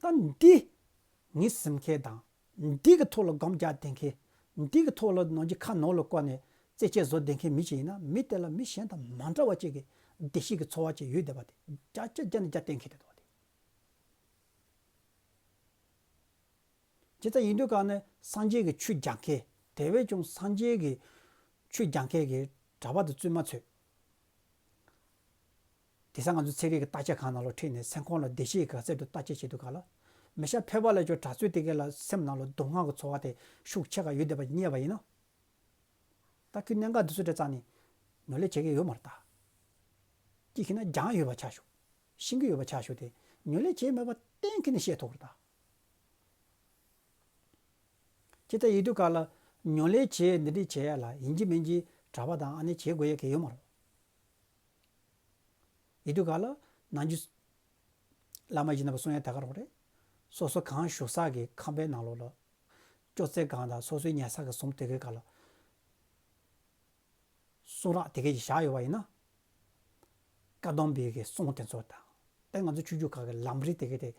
རེད། ད་འདི་ངའི་སེམས་ཁམས་དང་འདི་གི་ཐོག་ལ་སྒོམ་རྒྱག་བསྡད་མཁན། འདི་གི་ཐོག་ལ་ནང་གི་ཁ་ནང་ལ་བསྐོར་ནས་རྩེད་སྤྱོད་བཟོ་བསྡད་མཁན་མི་ཞིག་ཡིན་ན་མི་དེ་ལ་མི་གཞན་དང་མ་འདྲ་བ་ཅིག་གི་བདེ་སྐྱིད་ཀྱི་འཚོ་བ་ཅིག་ཡོད་བསྡད་པ་དེ་བརྒྱ་ཆ་བརྒྱ་ནས་བརྒྱ་གཏན་འཁེལ་བསྡད་འདུག་བ་དེ། ཇི་ལྟར་ཡིན་དུས་གང་ནས་སངས་རྒྱས་ཀྱི་ཆོས་སྦྱང་མཁན་དེ་བས་ཀྱང་སངས་རྒྱས་ཀྱི་ཆོས་སྦྱང་མཁན་གྱི་གྲྭ་པ་དང་བཙུན་མ་ཚོས། དེང་སང་ང་ཚོ་ཚན་རིག་གི་བརྟག་དཔྱད་ཁང་ནང་ལ་ཁྲིད་ནས་སེམས་ཁོང་ལ་བདེ་སྐྱིད་ག་ཚད་དུ་བརྟག་དཔྱད་བྱེད་དུས་ག་ལ། མི་ཤ་ཕལ་པ་ལ་ཅོ་གྲྭ་བཙུན་དེ་གས་ལ་སེམས་ནང་ལ་སྡུག་བསྔལ་གྱི་ཚོར་བ་དེ་ཤུགས་ཆེ་ག་ཡོད་བསྡད་པ་རྙེད་པ་ཡིན་ན། ད་ཁྱོད་གནད་འགག་འདི་ཚོ་དེ་རྩ་ནས་ཉོ་ལེ་བྱེད་ཀྱི་ཡོད་མ་རེད་ད། ཅིག་ཤེས་ན་སྦྱང་ཡོད་པ་ཆ་ཞུ། ཤེས་ཀྱི་ཡོད་པ་ཆ་ཞུ་དེ་ཉོ་ལེ་བྱེད་མེད་པ་གཏན་འཁེལ་ནས་བཤད་ཐུབ་རེད་ད། ཇི་ལྟར་ཡིན་དུས་ག་ལ་ཉོ་ལེ་བྱེད་འདི་འདྲས་བྱེད་ཡ་ལ་ཡིན་གཅིག་མིན་གཅིག་གྲྭ་པ་དང་ཨ་ནེ་བྱེད་དགོས་ཡ་གི་ཡོད་མ་རེད། ཡིན་དུས་ག་ལ་ནང་རྒྱུ་བླ་མ་ཡིན་ན་པ་གསུང་ཡ་ད་ག་རང་རེད། སོ་སོ་གང་བཞུགས་ས་གི་ཁང་པའི་ནང་ལོགས་ལ་ཅོག་ཙེ་གང་དང་སོ་སོའི་ཉལ་ས་གི་ཟུར་དེ་གའི་ག་ལ། གསུང་རག་དེ་གས་ཀྱི་བཞག་ཡོད་པ་ཡིན་ན། བཀའ་གདམས་པའི་གི་གསུང་དེ་ཚོ་དང་། དེ་ང་ཚོ་ཆོས་བརྒྱུད་ཁག་གི་ལམ་རིམ་དེ་གས་དེ།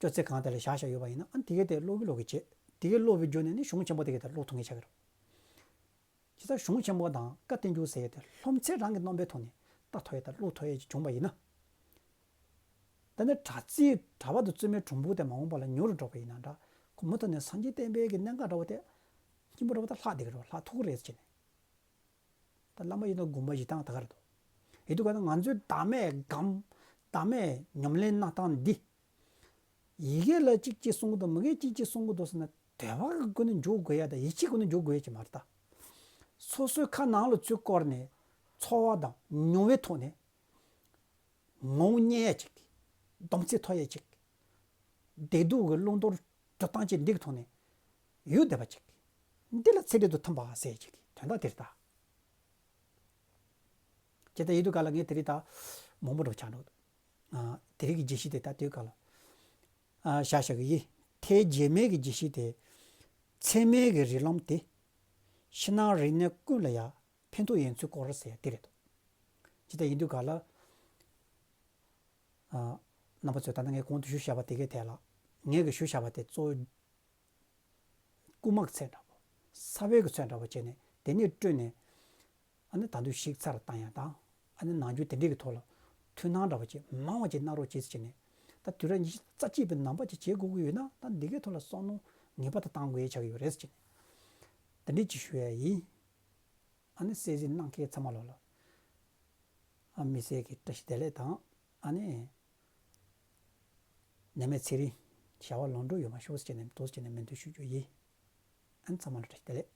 ཅོག་ཙེ་གང་དེ་ལ་བཞག་བཞག་ཡོད་པ་ཡིན་ན་ཨ་ནི་དེ་གས་དེ་ཀློག་གི་ཀློག་གི་བྱེད། དེ་གས་ཀློག་པའི་རྒྱུ་ནས་ནི་གཞུང་ཆེན་པོ་དེ་གས་དེ་ཀློག་ཐུབ་ངེས་ཆགས་ཀྱི་རེད། ཇི་ལྟར་གཞུང་ཆེན་པོ་དང་བཀའ་བསྟན་འགྱུར་ཟེར་ཡས་དེ་སློབ་ཚན་རང་གི་རྣམ་པའི་ཐོག་ནས་ལྟ་ཐུབ་ཡས་དང་ཀློག་ཐུབ་ཡས་ཅིག་བྱུང་བ་ཡིན་ན། ད་ནི་གྲྭ་རྩིས་གྲྭ་པ་དང་བཙུན་མའི་གྲུང་པོ་དེ་མ་འོངས་པ་ལ་ཉོ་རུ་འགྲོ་བ་ཡིན་ན་འདྲ། ཁོ་མུ་མཐུད་ནས་སངས་རྒྱས་བསྟན་པའི་གི་གནད་འགག་འདྲ་བོ་དེ། སྙིང་པོ་འདྲ་བོ་དེ་ལྷག་བསྡད་ཀྱི་རེད་ལྷག་ཐུབ་ཀྱི་རེད་ཟེར་ནས། ད་བླ་མ་ཡིན་ན་དགོངས་པ་བཞེས་སྟངས་ད་ག་རེད་དོ། ཡིན་དུས་ག་ན་ང་ཚོའི་བདག་མེད་སྒོམ། བདག་མེད་ཉམས་ལེན་གནང་སྟངས་འདི། ཡི་གེ་ལ་གཅིག་གཅིག་གསུང་གི་འདུག་མི་གེ་གཅིག་གཅིག་གསུང་གི་འདུག་ཟེར་ན་དོན་བག་གི་སྒོ་ནས་འཇོག་དགོས་ཡ་དང་ཡིད་ཆེས་སྒོ་ནས་འཇོག་དགོས་ཡ་ཅིག་མ་རེད་ད། སོ་སོའི་ཁ་ནང་ལ་ཚུར་བསྐོར་ནས་ཚོར་བ་དང་མྱོང་བའི་ཐོག་ནས། ངོ་བོ་རྙེད་ཡ་ཅིག་སྡོམ་རྩིས་ཐོབ་ཡ་ཅིག་བདེ་སྡུག་གི་བླང་དོར་སྒྲུབ་སྟངས་ཅིག་འདི་གི་ཐོག་ནས་ཡོད་བསྡད་པ་ཅིག་འདི་ལ་ཚད་འབྲས་དང་མཐུན་པ་ཟེར་ཡ་ཅིག་དོན་དག་དེ་རེད་ད། ཇི་ལྟར་ཡིན་དུས་ག་ལ་ངས་དེ་རིང་ད་མང་པོ་འགྲོ་ཆགས་འགྲོ། ཨ། དེ་རིང་གི་རྒྱས་བཤད་དེ་ད་དུས་ག་ལ། ཨ། བཞག་བཞག་གི་ཡིན། ཐེག་བརྒྱད་མའི་གི་རྒྱས་བཤད་དེ། ཚད་མའི་གི་རིགས་ལམ་དེ། ཕྱི་ནང་རིག་གནས་ཀུན་ལ་ཡ། ཕན་ཐོགས་ཡིན་ཚུལ་སྐོར་ཟེར་ཡ་དེ་རེད་དོ། ཇི་ལྟར་ཡིན་དུས་ག་ལ། ཨ། རྣམ་པ་ཚོས་ད་ལྟ་ངས་གོང་དུ་ཞུས་བཞག་པ་དེ་གའི་ཐད་ལ། ངས་གི་ཞུས་བཞག་པ་དེ་གཙོ་བོ། རྐུ་མ་གི་ཚད་འདྲ་པོ། ས་བོན་གི་ཚད་འདྲ་པོ་བྱས་ནས་དེ་ནས་བསྐྲུན་ནས། ཨ་ནི་ད་དུང་ཞིག་ཚར་བཏང་ཡ་དང་། ཨ་ནི་ནང་རྒྱུ་དེ་འདྲས་ཀྱི་ཐོག་ལ་ཐུགས་སྣང་འདྲ་པོ་ཅིག་མང་བ་ཅིག་གནང་རོགས་བྱེད་ཟེར་བྱས་ནས། ད་དུས་རབས་ཉི་ཤུ་རྩ་གཅིག་པའི་ནང་པ་ཅིག་བྱེད་དགོས་ཀྱི་ཡོད་ན་ད་འདི་གའི་ཐོག་ལ་བསམ་བློ་ངེས་པར་དུ་བཏང་དགོས་ཡ་ཆགས་ཀྱི་ཡོད་རེད་ཟེར་བྱས་ནས། དེ་འདྲས་ཅིག་ཞུ་ཡ་ཡིན། ཨ་ནི་གསན་གཟིགས་གནང་མཁན་ཚང་མ་ལོ་ལ། ཨ། དམིགས་བསལ་གྱི་བཀྲ་ཤིས་བདེ་ལེགས་དང་། ཨ་ནི། ནད་མེད་ཚེ་རིང་། བྱ་བ་ལམ་འགྲོ་ཡོང་བ་ཤོག་ཟེར་བྱས་ནས་ཏོག་ཙམ་བྱས་ནས་སྨོན་འདུན་ཞུ་རྒྱུ་ཡིན། ཨ་ནི་ཚང་མ་ལ་བཀྲ་ཤིས་བདེ་ལེགས།